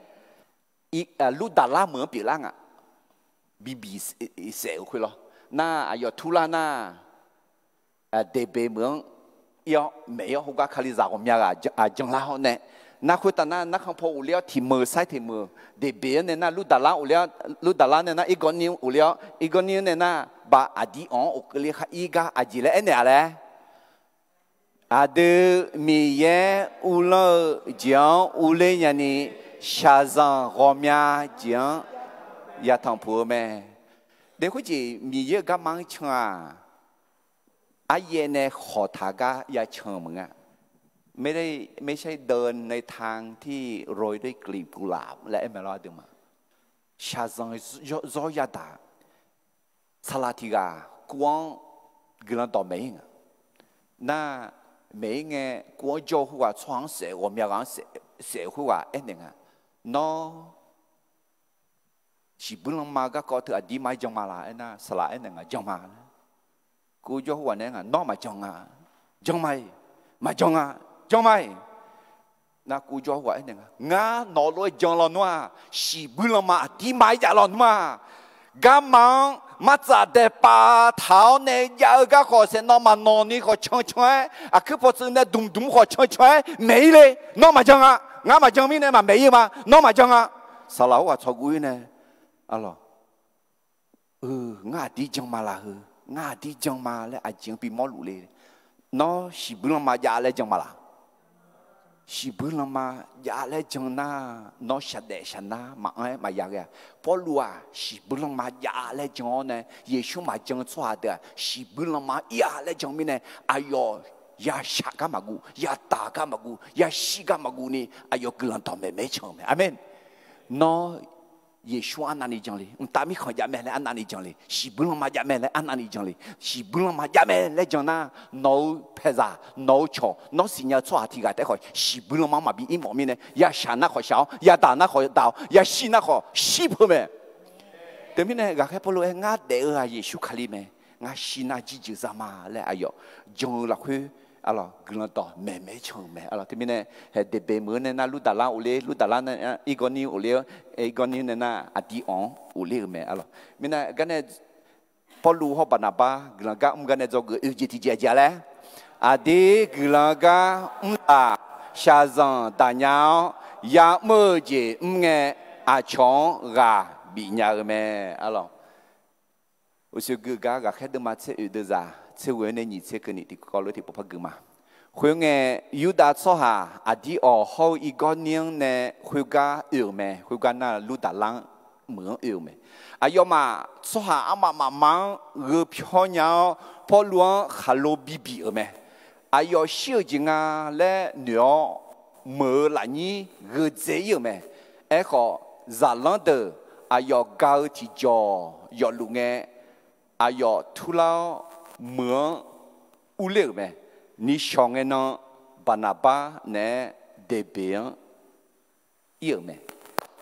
Lurdaqlar meuq-anr pyeuflar ngaq, bibiq saef-euq khoer lawr. Nar aqyawf turlar nar, Daeqbeq meuq-anr ir-awr maeq-ir-awr, khoergar Kalizaq ghawqmya ghaq aqjan lar hawr nae, nar khoertav nar narkhan paw ghofler-awr tiq meuq sair tiq meuq, Daeqbeq-anr nae nar Lurdaqlar ghofler-awr, Lurdaqlar nae nar Irgawrnir ghofler-awr, Irgawrnir-anr nae nar Bav aqdir awq-anr ghofkeuvle khar ir gar aqjeq laer aernaeq-a laer. Aqdui Miqyaer uvlanr-eu jeq-anr uvler nyani, shaqzanq ghawqmya jeq-anr yatanq puq-eu mae. Daef khoerjeq Miqyaer-euq garma-anr can-aq, aryaev nae khawqtaq gar ya can-eu maqnga. ไม่ใช่เดินในทางที่โรยด้วยกลีบกุหลาบ laer aer mae lawr aqduimaf. Shaqzanq zawr yadaq. Saqlaq tiq ghaq kuv-anr guiqlanq dawq maeq-ir nga. Nar maeq-ir ngae kuv-anr jawr-eu khoerghaq tsawrhaq-anr saef ghawqmya ghaq-anr saef-eu khoerghaq aernaeq nga. Nawr shiqbuir lanma garkawv teu aqdirma-aer jan ma laq aernar, saqlaq aernaeq nga jan ma laer. Kuv jawr khoerghaq nae aer nga nawr maqjan nga. Jan ma-iq. Maqjan nga. Jan ma-iq. Nar kuv jawr khoerghaq aernaeq nga, ngar nawq-eu lof-aer jan lawnmr-aq, shiqbuir lanma aqdirma-aer jav lawnmr-aq, garma-anr martsaq daeqpav taq-awr nae jav-eu garkhawf saeqnawv maqnawq ni khawf cancan-aer, aqkuir pawtsuif nae dmq dmq khawf cancan-aer maeq-ir le. Nawr maqjan nga. Ngar maqjan mirnae maqmaeq-ir-eu ma. Nawr maqjan nga. Saqlaq khoerghaq tsawqguv-ir nae, arlawq, ngar aqdir jan ma laq heu, ngar aqdir jan ma laer aqjeq-anr bimawr luf le. Nawr shiqbuir lanma jav laer jan ma laq? Shiqbuir lanma jav laer jan nar, nawr shaqdaef shaqnar maqanr-aer maqya ghae-a. Pawrluv-aq shiqbuir lanma jav laer jan-awr nae, Yeqsur maqjan-eu tsawrhaq deuq-aq shiqbuir lanma ir-a laer jan mirnae, aqyawf yashaq gar maqguv, yadaq gar maqguv, yashir gar maqguv ni, aqyawf guiqlanq dawqmaeq maeq-aer can-eu mae. Aqmeq. Nawr Yeqsur arnavni jan le, mqtav mirkhanq jav mae laer arnavni jan le, shiqbuir lanma jav mae laer arnavni jan le. Shiqbuir lanma jav mae laer jan nar, nawq-eu paeqzaq, nawq-eu cawq, nawr siqnya-eu tsawrhaq tiq ghaq taef-aer khawf shiqbuir lanma-anr maqbi ir mawf mirnae, yashaq nar khawf shaq-awr, yadaq nar khawf daq-awr, yashir nar khawf shir peuq mae. Teumirnae ghaqkhaer Pawrluv aer, ngar daef-eu-aq Yeqsur Kali mae. Ngar shir nar jirjeuq za ma laer aqyawf jan-eu lafkhoer, arlawq, guiqlanq dawqmaeq maeq-aer can-eu mae. Arlawq, teumirnae haeq Daeqbeq meuq-anr nae nar Lurdaqlar ghofler, Lurdaqlar nae nar Irgawrnir ghofler-awr, Irgawrnir nae nar aqdir awq-anr ghofler-eu mae. Arlawq, mirnae garnae Pawrluv hawr Baqnaqbar guiqlanq gar mr gar nae dzawgeuf oe jeq tiqjeq aqjeq-a laer, aqdir guiqlanq gar mr-aq, shaqzanq daqnya-awr ya'mr-eu jeq mr ngae, aqcawq-anr ghaq bifnya-eu mae. Arlawq, uqshoe gui-eu gar Ghaqkhaer deuvma tser oeq deuvzaq tser ghoe-anr nae nyiq tser keuvni tiqkawv lof-aer tiqpov par gui ma. Khoerngae, Yurdav tsawrhaq aqdir awq hawr-eu Irgawrnir-anr nae khoergar oe-euq mae. Khoergar nar Lurdaqlar-anr meuq-anr oe-euq mae. Aqyawfmaf tsawrhaq armaf mafma-anr gheu pyawr nya-awr, Pawrluv-anr khaqlo bibif-euq mae. Aqyawf shir-euq jeq nga laer noeq-awr, meuq-eu lafnyir gheudzae-ir-euq mae. Aerkhawf, zaqlanr deuq aqyawf ga-eu tiqjawq yawfluf ngae, aqyawf turlar-awr meuq-anr urler-euq mae. Nishawq ngae nan Baqnaqbar naeq-aer Deqbeq-anr ir-euq mae.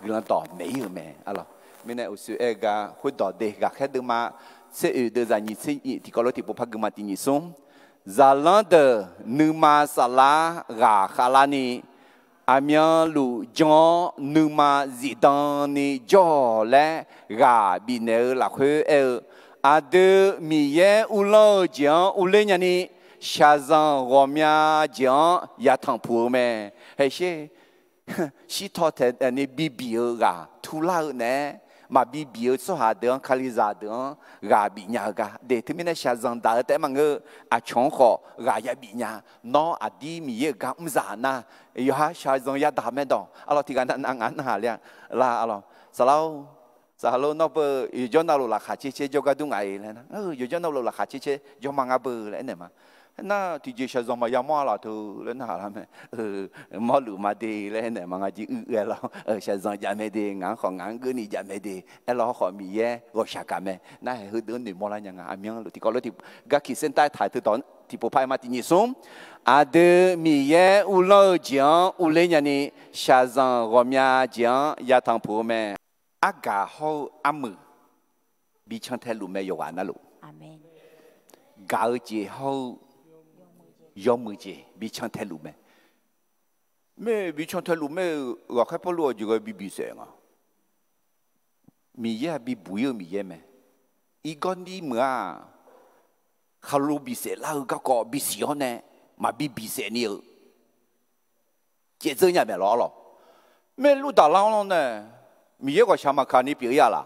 Guiqlanq dawq maeq-ir-euq mae. Arlawq, mirnae uqshoe aer-eu gar khoerdawq de Ghaqkhaer deuvma tser oeq deuvzaq nyiq tser nyiq tiqkawv lof-aer tiqpov par gui ma. Tiq nyiq smr, zaqlanr deuq nuima saflar ghaq khavlarni, aqmyanluf jan-awr nuima zifdan ni jawr-awq laer ghaq bifnaeq-eu lafkhoer aer-eu, aqdui Miqyaer uvlanr-eu jeq-anr uvler nyani, shaqzanq ghawqmya jeq-anr yatanq puq-eu mae. Haeqsher, shirtaw taeqni bibif-eu ghaq turlar-eu naeq-aer, maqbi bif-eu tsawrhaq deuq-anr, Kalizaq deuq-anr ghaq bifnya-eu gar de. Teumirnae shaqzanq daq-eu taef-aer maqngeur-eu, aqcawq-anr khawf ghaq yabif nya. Nawr aqdir Miqyaer-euq gar mrzaq nar, yawqha shaqzanq yadaq mae dawq. Arlawq, tiqghaq nav nav ngaq narhaq le-a. Lar, arlawq, saqlaq-or, saqlaq-or, nawr beu yawqjawr navluf laqkhaq caer caer jawrgar dur ngaq-iq laer nar, yawqjawr navluf laqkhaq caer caer jawrma ngar beu laer aernaeq ma. Nar tiqjeq shaqzanq maqya mawr-a laf teu laer narhaq lar mae. Mawrluf ma de laer aernaeq ma. Ngar jir uir aer lawr, shaqzanq jav mae de, ngaq-anr khawf ngaq-anr geuvni jav mae de. Aerlawr khawf Miqyaer ghawqshaq gaq mae. Nar haeq heudeuq-anr noeqmawr lar nya nga. Aqmyanluf tiqkawv lof tiq gar kiqser taer taq teu dawq tiqpov par aer ma. Tiq nyiq smr, aqdui Miqyaer uvlanr-eu jeq-anr uvler nyani, shaqzanq ghawqmya jeq-anr yatanq puq-eu mae. Argaq hawr-eu armuiq bi cantae luf mae yawqghaq navluf. Gaq-eu jeq hawr-eu yawmuiq jeq bi cantae luf mae. Mae bi cantae luf mae-eu ghaqkhaer Pawrluv-aq jeq ghae bibiq saef nga. Miqyaer-aq bibuq-ir-eu Miqyaer mae. Irgawrnir meuq-aq, khaqlo bisaef lar-eu garkawv bisiq-awr nae maqbi bisaef ni-euq caevdzeur nya maeq lawr lawq. Maerluf daqlar-anr lawr nae, Miqyaer ghawqshaq maqkaq ni pyeuf-ir-a laq?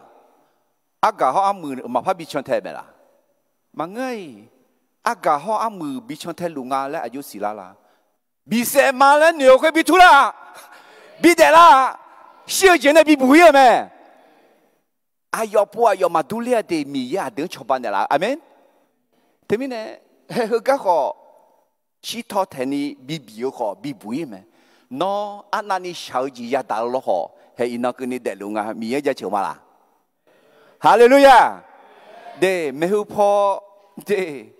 Argaq hawr armuiq maqpar bi cantae maeq laq? Maqngeur-iq, argaq hawr armuiq bi cantae luf nga laer aqjox siqlar la? Bisaef ma laer noeq-eu khoer bi tur lar, bidaef lar, shir-eu jeq nae bibuq-ir-euq mae. Aqyawf pov aqyawf maqdur ler-a de, Miqyaer aqdui-anr cawba naeqlaf-eu. Aqmeq. Teumirnae, heugar khawf, shirtaw taeqni bibif-eu khawf bibuq-ir mae. Nawr arnavni shaq-eu jeq yadaq-eu lawkhawf hae iqnan keuvni daefluf nga, Miqyaer jaceuq ma laq? Haleluya! De, maeqhu paw, de,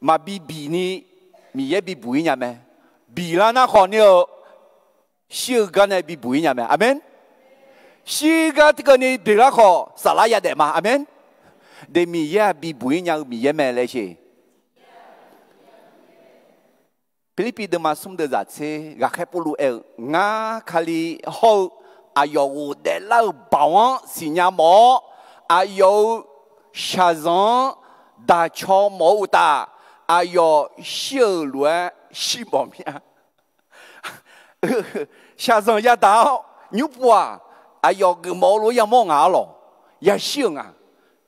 maqbi bif ni Miqyaer bibuq-ir nya mae. Biflar nar khawf ni-eu, shir-eu gar nae bibuq-ir nya mae. Aqmeq. Shir gar keuvni boeqlar khawf saflar yadaef ma. Aqmeq. De, Miqyaer-aq bibuq-ir nya-eu Miqyaer mae laer sheq. Pirlirpiv deuvma smr deuv zaq tser ghaqkhaer Pawrluv aer-eu, Ngar Kali hawr-eu aqyawf ghofdaef lar-eu baoq-anr siqnya mawf-awr, aqyawf-euq shaqzanq-anr daqcaw mawf-eu uqtaf, aqyawf shir-euq lof-aer shir mawf mir-a. Shaqzanq yadaq-awr nymr pov-aq, aqyawf geufmawf-eu lof-aer yamawr nga-ar lawq. Yashir-euq nga.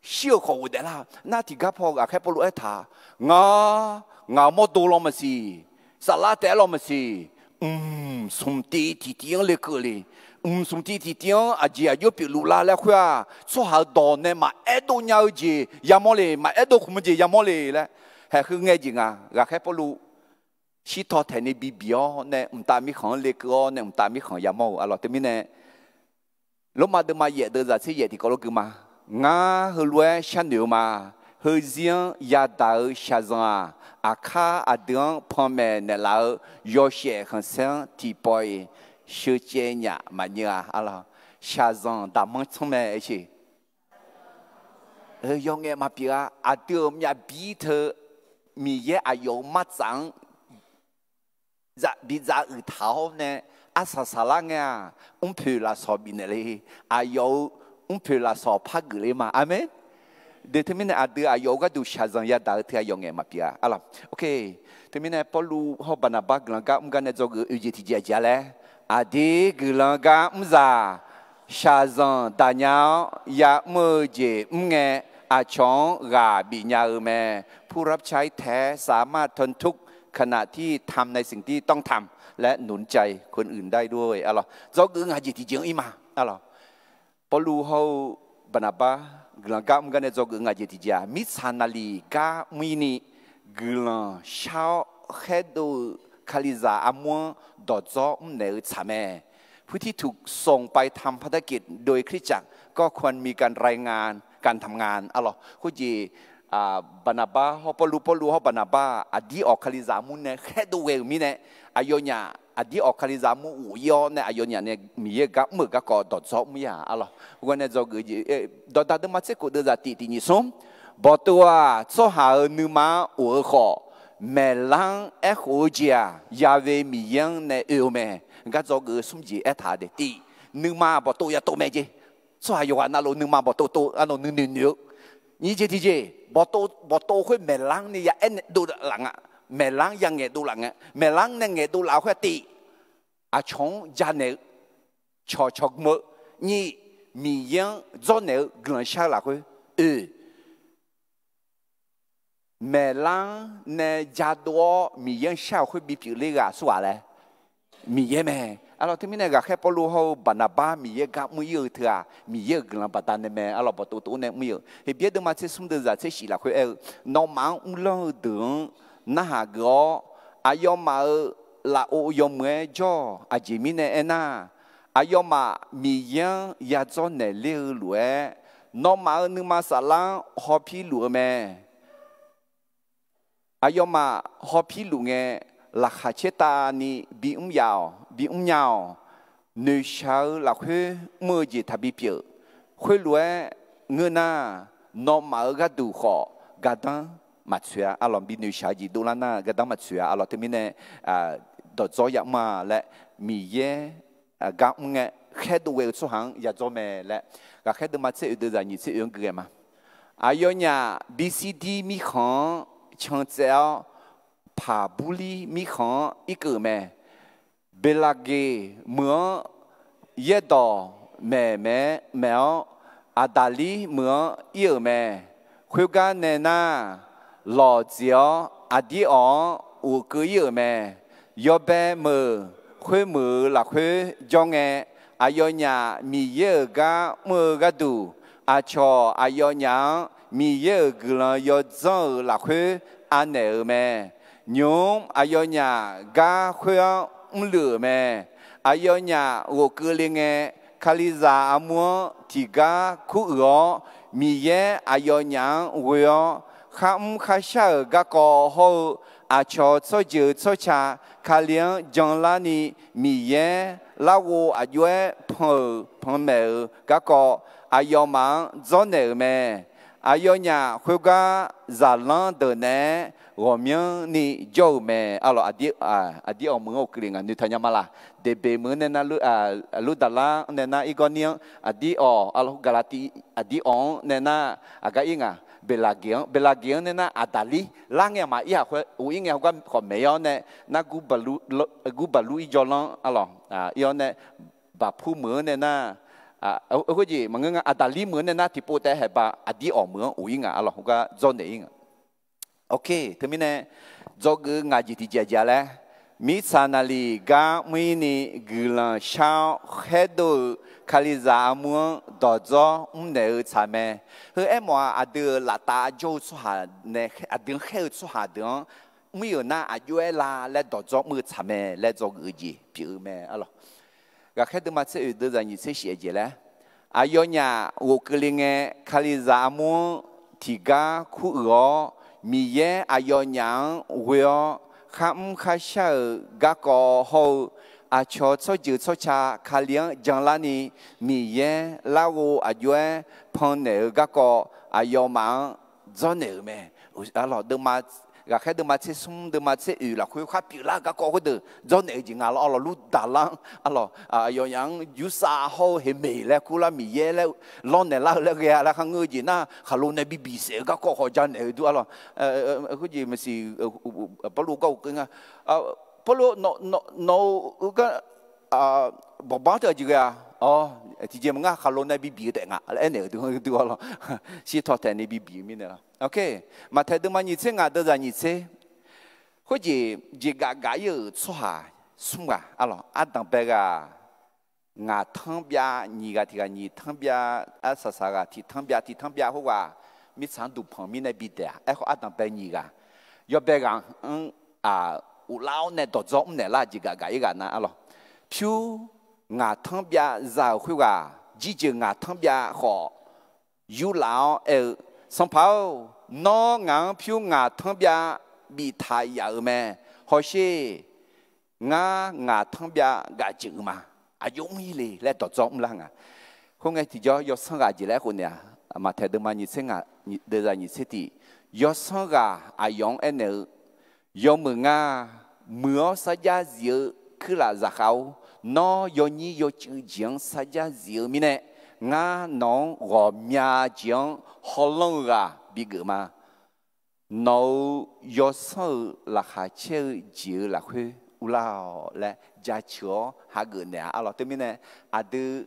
Shir-euq khawf ghofdaef lar. Nar tiqgar paw ghaqkhaer Pawrluv aertaq, Ngar, ngaq-euq mawrdo law maqsiq, saflar taef-aer law maqsiq, mq smq tiv tiqtiv-anr lekeuv le. Mq smq tiv tiqtiv-anr aqjeq aqjox pyeufluf la laer khoer-aq, tsawrhaq-euq dawq nae maqaer dov nya-eu jeq yamawr le, maqaer dov khmq-eu jeq yamawr le laer, haeq heu ngae jeq nga. Ghaqkhaer Pawrluv shirtaw taeqni bibif-awr nae mqtav mirkhanq-anr lekeuv-awr nae mqtav mirkhanq yamawr-eu. Aqlawq teumirnae, Lormav deuvma yaef deuv zaq tser yaef tiqkawv lof gui ma. Ngar heulof-aer sharnoeq-eu ma. Heuzir-anr yadaq-eu shaqzanq-aq, aqkar aqdui-anr panmaeq naeqlaf-eu yawshaef khanqsaer-anr tiqpawf-iq sheucaev nyaf maqnyeuv-a. Aqlawq, shaqzanq daqmanr tsanr mae aer sheq. Yawf ngaef maqpyeuf-a. Aqdui-euq myavbir teu Miqyaer aqyawf-euq martsaf-anr bidzaq uiqtaq-awr nae arsaq saqlar ngae-aq, mrpoeq lafsawq bifnaeq le. Aqyawf-euq mrpoeq lafsawq par geuf le ma. Aqmeq. De teumirnae aqdui aqyawf-euq gharduq shaqzanq yadaq-eu teu aqyawf ngaef maqpyeuf-a. Aqlawq, ok. Teumirnae Pawrluv hawr Baqnaqbar guiqlanq gar mr gar nae dzawgeuf oeq jeq tiqjeq aqjeq-a laer, aqdui guiqlanq gar mrzaq shaqzanq daqnya-awr ya'mr-eu jeq mr ngae, aqcawq-anr ghaq bifnya-eu mae. ผู้รับใช้แท้สามารถทนทุกข์ขณะที่ทำในสิ่งที่ต้องทำ และหนุนใจคนอื่นได้ด้วย aqlawq. Dzawgeuf ngaq jeq tiqjeq-anr ir ma. Aqlawq, Pawrluv hawr-eu Baqnaqbar guiqlanq gar mr gar nae dzawgeuf ngaq jeq tiqjeq-aq, mirtsaq naqliq gar mr-ir ni guiqlanq shar-awr khaerdov-eu Kalizaq armur-anr dawqdzawr mrnaeq-eu tsaq mae. ผู้ที่ถูกส่งไปทำพันธกิจโดยคริสตจักร ก็ควรมีการรายงานการทำงาน aqlawq. Khoerjeq, Baqnaqbar hawr Pawrluv, Pawrluv hawr Baqnaqbar aqdir awq Kalizaq armur nae khaerdov ghae-euq mirnae, aqyawfnyaf aqdir awq Kalizaq armur ghof-ir-awr nae aqyawfnyaf nae Miqyaer-euq gar mr-euq garkawv dawqdzawr mr-ir-aq. Aqlawq, ghoe nae dzawgeuf jeq, Dawqdaq deuvma tser khof deuv zaq tiq tiq nyiq smr, Bawqtov-aq, tsawrhaq-euq nuima-anr of-eu khawf, maeqlar-anr aerkhof-eu jeq-aq, Ya'we Miqyaer-anr nae oe-eu mae. Gar dzawgeuf-eu smr jeq aertaq de tiq, nuima bawqtov yatov mae jeq. Tsawrhaq yawqghaq navluf nuima bawqtov tov-eu arnawq nuinoeq noeq-eu. Nyiq jeq tiqjeq, bawqtov, bawqtov khoer maeqlar-anr nae ya aer dovlaf nga. Maeqlar-anr ya ngaeqdov laf nga. Maeqlar-anr nae ngaeqdov laf-eu khoer-aq tiq, aqcawq-anr janaeq-eu, cawqcawq gm-eu, nyiq, Miqyaer-anr dzawrnaeq-eu guiqlanq shar-eu lafkhoer, oe, maeqlar-anr nae jadov-awr Miqyaer-anr shar-euq khoer bipyeuf ler ghaq aqsurghaq laer, Miqyaer mae. Aqlawq, teumirnae ghaqkhaer Pawrluv hawr-eu Baqnaqbar Miqyaer gar mr-ir-eu teu-aq, Miqyaer-euq guiqlanq baqdanae mae. Aqlawq, bawqtov tov nae mr-ir-euq. Heqbyaer deuvma tser smr deuv zaq tser shif lafkhoer aer-eu, Nawmaf-anr uvlanr-eu deuq-anr narhaq geuf-awr, aqyawfmaf-euq lafov yawmuiq-aer jawr-awq. Aqjeq mirnae aernar, aqyawfmaf Miqyaer-anr yadzawr naeqler-eu lof-aer, nawmaf-euq nuima saflar-anr hawpir luf-eu mae. Aqyawfmaf hawpir luf ngae, laqkhaq caertavni bimr yaf-awq, bimr nya-awq. Noeqshaq-eu lafkhoer mr-eu jeq taqbi pyeuf. Khoerlof-aer ngeur nar, nawmaf-euq gharduq khawf gardanr maqtsoeq-a. Aqlawq, bi noeqshaq-eu jeq dovlar nar gardanr maqtsoeq-a. Aqlawq, teumirnae dawqdzawr yamr-a laer, Miqyaer gar mr ngae, khaerdov ghae-eu tsawrhaq-anr yadzawr mae laer, ghaqkhaer deuvma tser oeq deuv zaq nyiq tser oeq-anr gui ghae ma. Aqyawfnyaf bisidir mirkhanq-anr can tsaev-awr, Paqburlir mirkhanq-anr irkeuv-euq mae. Beqlaqgeq meuq-anr yaerdawq maeq-aer maeq-awr, Aqdaqlir meuq-anr ir-euq mae. Khoergar nae nar, lawq dziq-awr aqdir awq-anr ghofkeuv ir-euq mae. Yawbae meuq khoermeuq-euq lafkhoer jawr ngae, aqyawfnyaf Miqyaer-euq gar mr-eu gharduq, aqcawq aqyawfnyaf-anr Miqyaer-euq guiqlanq yawdzanr-euq lafkhoer anaeq-euq mae. Nymq-mr aqyawfnyaf gar khoer-anr mrluiv-euq mae. Aqyawfnyaf ghofkeuv le ngae, Kalizaq armur-anr tiqgar kuruiq-awr, Miqyaer aqyawfnyaf-anr ghoe-awr, kharmr kharshar-euq garkawv hawr-eu aqcawq tsawrjeuq tsawrca Kali-anr janlarni, Miqyaer larghov aqjox-aer pan-euq panmaeq-euq garkawv aqyawfmaf-anr dzawrnaeq-euq mae. Aqyawfnyaf khoergar zaqlanr deuq naeq-aer ghawqmyanrni jawr-euq mae. Arlawq, aqdir awq meuq-anr ghofkeuv le nga noeqtaq nya ma laq? Deqbeq meuq-anr nae nar, Lurdaqlar-anr nae nar, Irgawrnir-anr aqdir awq, arlawq, Gaqlaqtiv aqdir awq-anr nae nar, aqgar ir nga, Beqlaqgeq-anr, Beqlaqgeq-anr nae nar, Aqdaqlir lar ngae maq ir-aq khoer, ghofir ngae hawgar khawf maeq-awr nae nar, Gurbaqlur Irjawlanr, arlawq, ir-awr nae, Baqpur meuq-anr nae nar, khoerjeq maqngeur nga, Aqdaqlir meuq-anr nae nar, tiqpov taef haeq ba aqdir awq meuq-anr ghofir nga, arlawq, hawgar dzawrnaeq ir nga. Ok, teumirnae dzawgeuf-eu ngaq jeq tiqjeq aqjeq-a laer, mirtsaq naqliq gar mr-ir ni guiqlanq shar-awr khaerdov-eu Kalizaq armur-anr dawqdzawr mrnaeq-eu tsaq mae. Heu aermawf-aq, aqdui-euq laftav jawr-eu tsawrhaq nae, aqdui-anr khaer-eu tsawrhaq deuq-anr mr-ir-euq nar aqjox-aer la laer dawqdzawr mr-eu tsaq mae laer dzawgeuf-eu jeq pyeuf-eu mae, arlawq. Ghaqkhaer deuvma tser oeq deuvzaq nyiq tser shif-aer jeq laer, aqyawfnyaf ghofkeuv le ngae, Kalizaq armur-anr tiqgar kuruiq-awr, Miqyaer aqyawfnyaf-anr ghoe-awr, kharmr kharshar-euq garkawv hawr-eu aqcawq tsawrjeuq tsawrca Kali-anr janlarni, Miqyaer larghov aqjox-aer pannaeq-eu garkawv aqyawfmaf-anr dzawrnaeq-euq mae. Arlawq, deuvma, ghaqkhaer deuvma tser smr deuvma tser oeq lafkhoer khar pyeuflar-eu garkawv khoerdeuq dzawrnaeq-eu jeq nga lawr, arlawq, Lurdaqlar-anr, arlawq, aqyawfnyaf-anr yursav hawr-eu heqmeq laer kurlar Miqyaer laer lawrnaeq lar-eu laer ghae-a laer kharngeur-eu jeq nar, khaqlo nae bibiq saef-eu garkawv khawf janaeq-eu dur, arlawq. Khoerjeq maqsiq, Pawrluv gar ghofkeuv nga, Pawrluv, nawq-eu gar bawqbanr teu aqjeq ghae-a, tiqjeq maqngar, khaqlo nae bibiq-eu taef nga laer aernaeq-eu dur, arlawq. Shirtaw taeqni bibiq-eu mirnae lawr. Maqtaeq deuvma nyiq tser ngaq deuvzaq nyiq tser. Khoerjeq jeqgaf gaf-ir-euq tsawrhaq smr ghaq, arlawq, ardanq bae ghaq ngaq tanr byav nyiq ghaq, tiq ghaq nyiq tanr byav, arsaq saq ghaq tiq tanr byav, tiq tanr byav khoerghaq mirtsaq-anr duqpanq mirnae bidaeq-a. Aerkhawf ardanq bae nyiq ghaq, yawbae ghaq-anr uvlar-awr nae dawqdzawr mrnaeq lar jeqgaf gaf-ir ghaq nar, arlawq, pyur ngaq tanr byav za-euq khoerghaq, jirjeuq ngaq tanr byav khawf yurlaf-awr aer-eu, Sanqpaq-or, nawr ngaq-anr pyur ngaq tanr byav biftaq yaf-euq mae. Hawsher, ngar ngaq tanr byav gaf jeuq-eu ma. Aqjox mr-ir le laer dawqdzawr mrlar nga. Khoerngae tiqjawr yawsanr ghaq jeq laer aerkhof naeq-a. Maqtaeq deuvma nyiq tser ngaq, deuvzaq nyiq tser tiq. Yawsanr ghaq aqyawf-anr aernaeq-eu, Yawmuiq ngar, muiq-awr sarjax zif-eu kuirlaf zaqkhav-or, nawr yawnyir yawcuiv jeq-anr sarjax zif-eu mirnae, ngar nawq-anr ghawqmya jeq-anr hawlanr-eu ghaq bigeuf ma. Nawq-euq yawsanr-euq laqkhaq caer-eu jeq-euq lafkhoer urlar-awq laer jaceuq-awr hageuf naeq-a, arlawq. Teumirnae aqdui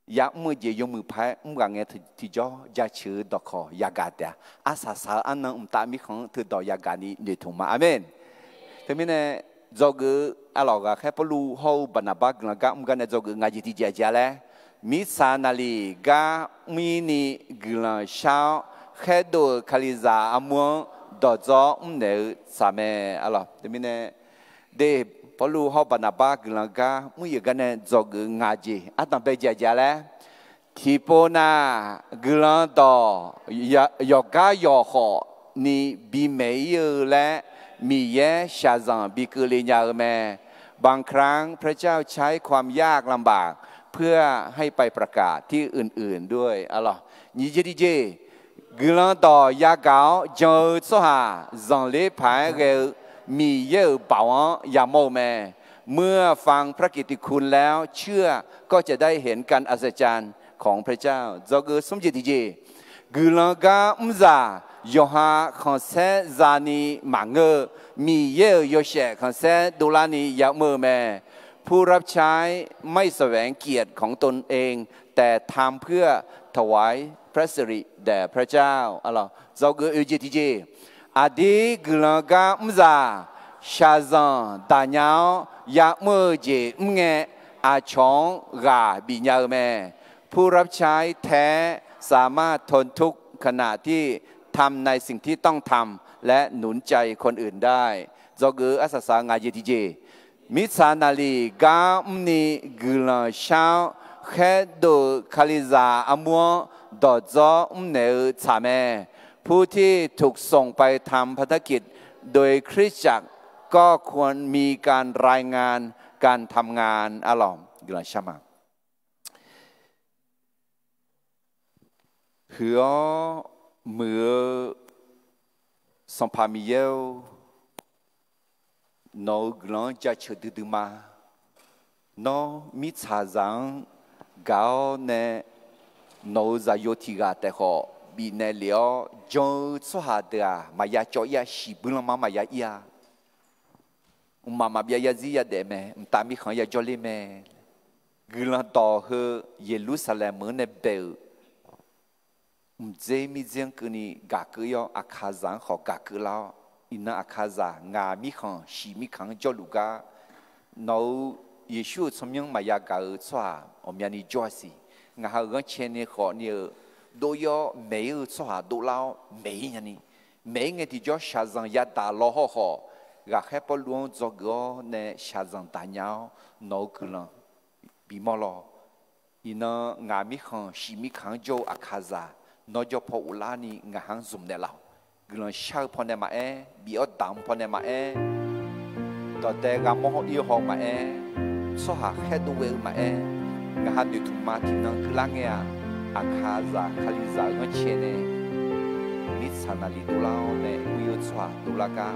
ya'mr-eu jeq yawmuiq paq-aer mr ghaq ngae tiqjawr jaceuq-eu dawqkawq yagaq taef-a. Arsaq saq-eu arnan mqtav mirkhanq-anr teudawq yagaq ni noeqtmq ma. Aqmeq. Teumirnae dzawgeuf-eu arlawq, ghaqkhaer Pawrluv hawr-eu Baqnaqbar guiqlanq gar mr gar nae dzawgeuf-eu ngaq jeq tiqjeq aqjeq-a laer, mirtsaq naqliq gar mr-ir ni guiqlanq shar-awr khaerdov-euq Kalizaq armur-anr dawqdzawr mrnaeq-eu tsaq mae, arlawq. Teumirnae de, Pawrluv hawr Baqnaqbar guiqlanq gar mr-ir-euq gar nae dzawgeuf-eu ngaq jeq ardanq bae jeq aqjeq-a laer, tiqpov nav guiqlanq dawq yawqgar yawq khawf ni bimaeq-ir-eu laer Miqyaer shaqzanq bi keuvle nya-eu mae. บางครั้งพระเจ้าใช้ความยากลำบากเพื่อให้ไปประกาศที่อื่นๆ ด้วย arlawq. Nyiq jeq tiqjeq, guiqlanq dawq yagaq-awr jan-eu tsawrhaq zanqler paq-aer ghae-eu Miqyaer-euq baoq-anr yamawr-eu mae. เมื่อฟังพระกิตติคุณแล้ว เชื่อก็จะได้เห็นการอัศจรรย์ของพระเจ้า Dzawgeuf smr jeq tiqjeq, guiqlanq gar mrzaq Yawqha khanqsaer za'ni maqngeur-eu, Miqyaer-euq yawshaef khanqsaer dovlarni ya'mr-eu mae. ผู้รับใช้ไม่แสวงเกียรติของตนเอง แต่ทำเพื่อถวายพระสิริแด่พระเจ้า Dzawgeuf oe jeq tiqjeq, aqdir guiqlanq gar mrzaq shaqzanq daqnya-awr ya'mr-eu jeq mr ngae, aqcawq-anr ghaq bifnya-eu mae. ผู้รับใช้แท้สามารถทนทุกข์ขณะที่ทำในสิ่งที่ต้องทำ และหนุนใจคนอื่นได้ Dzawgeuf arsaq saq-eu ngaq jeq tiqjeq, mirtsaq naqliq gar mrni guiqlanq shar-awr khaerdov-eu Kalizaq armur-anr dawqdzawr mrnaeq-eu tsaq mae. ผู้ที่ถูกส่งไปทำพันธกิจโดยคริสตจักร ก็ควรมีการรายงานการทำงาน Arlawq guiqlanq shar ma. Huiq-awr muiq-eu Sanqpaq Miqyaer-or, nawq-euq guiqlanq-anr jaceuq duidui ma. Nawr mirtsaqzaq-anr gaq-awr nae nawq-euq zaqyo tiq ghaq taef khawf bifnaeq lef-awr jan-eu tsawrhaq deuq-aq maqya cawv ir-a, shiqbuir lanma maqya ir-a. Mqmaq maqbyav yarzir yadaef mae, mqtav mirkhanq-anr yajawr ler mae. Guiqlanq dawq heu Yeqlursaqlaeq meuq-anr nae bae-euq mqdzer mirdzer-anr keuvni gaq keuv ir-awr, Aqkaqzaq-anr khawf gaq keuv lar-awr, iqnan Aqkaqzaq ngaq mirkhanq shiq mirkhanq-anr jawrluf gar, nawq-euq Yeqsur-euq tsawrmyanr maqya gaq-eu tsawrhaq ghawqmyani jawr-a siq. Ngaq ha-euq ghanrcae nae khawfni-euq dov ir-awr maeq ir-eu tsawrhaq dovlar-awr maeq ir nyani, maeq ir ngae tiqjawr shaqzanq yadaq law hawr khawf, ghaqkhaer Pawrluv-anr dzawgeuf-awr nae shaqzanq daqnya-awr nawq-euq guiqlanq bimawr lawr. Iqnan ngaq mirkhanq shiq mirkhanq-anr jawr-eu Aqkaqzaq, nawr jawr paw ghoflarni ngaq ha-anr zmq naeqlaf-awq. Guiqlanq shar-eu pawnae maqaer, bif-awr damq-eu pawnae maqaer, dawqdae gha mawr hawr ir-eu haw maqaer, tsawrhaq khaerdov ghae-eu maqaer, ngaq ha noeqtmq ma tiqnan keuvlar ngae-aq, Aqkaqzaq Kalizaq-euq ghanrcae nae mirtsaq naqliq dovlar-awr nae mr ir-eu tsawrhaq dovlar gar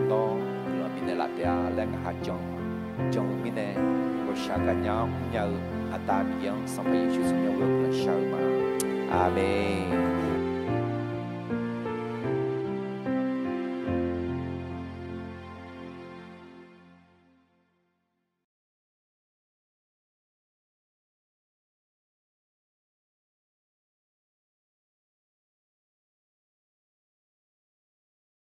nawr guiqlanq bifnaeq laf taef-a laer ngaq ha jan-eu mirnae, ghawqshaq gaqnya-anr mrnya-eu Aqda Miqyaer-anr Sanqpaq Yeqsur tsawrmyanr ghoe-awr guiqlanq shar-eu ma. Aqmeq.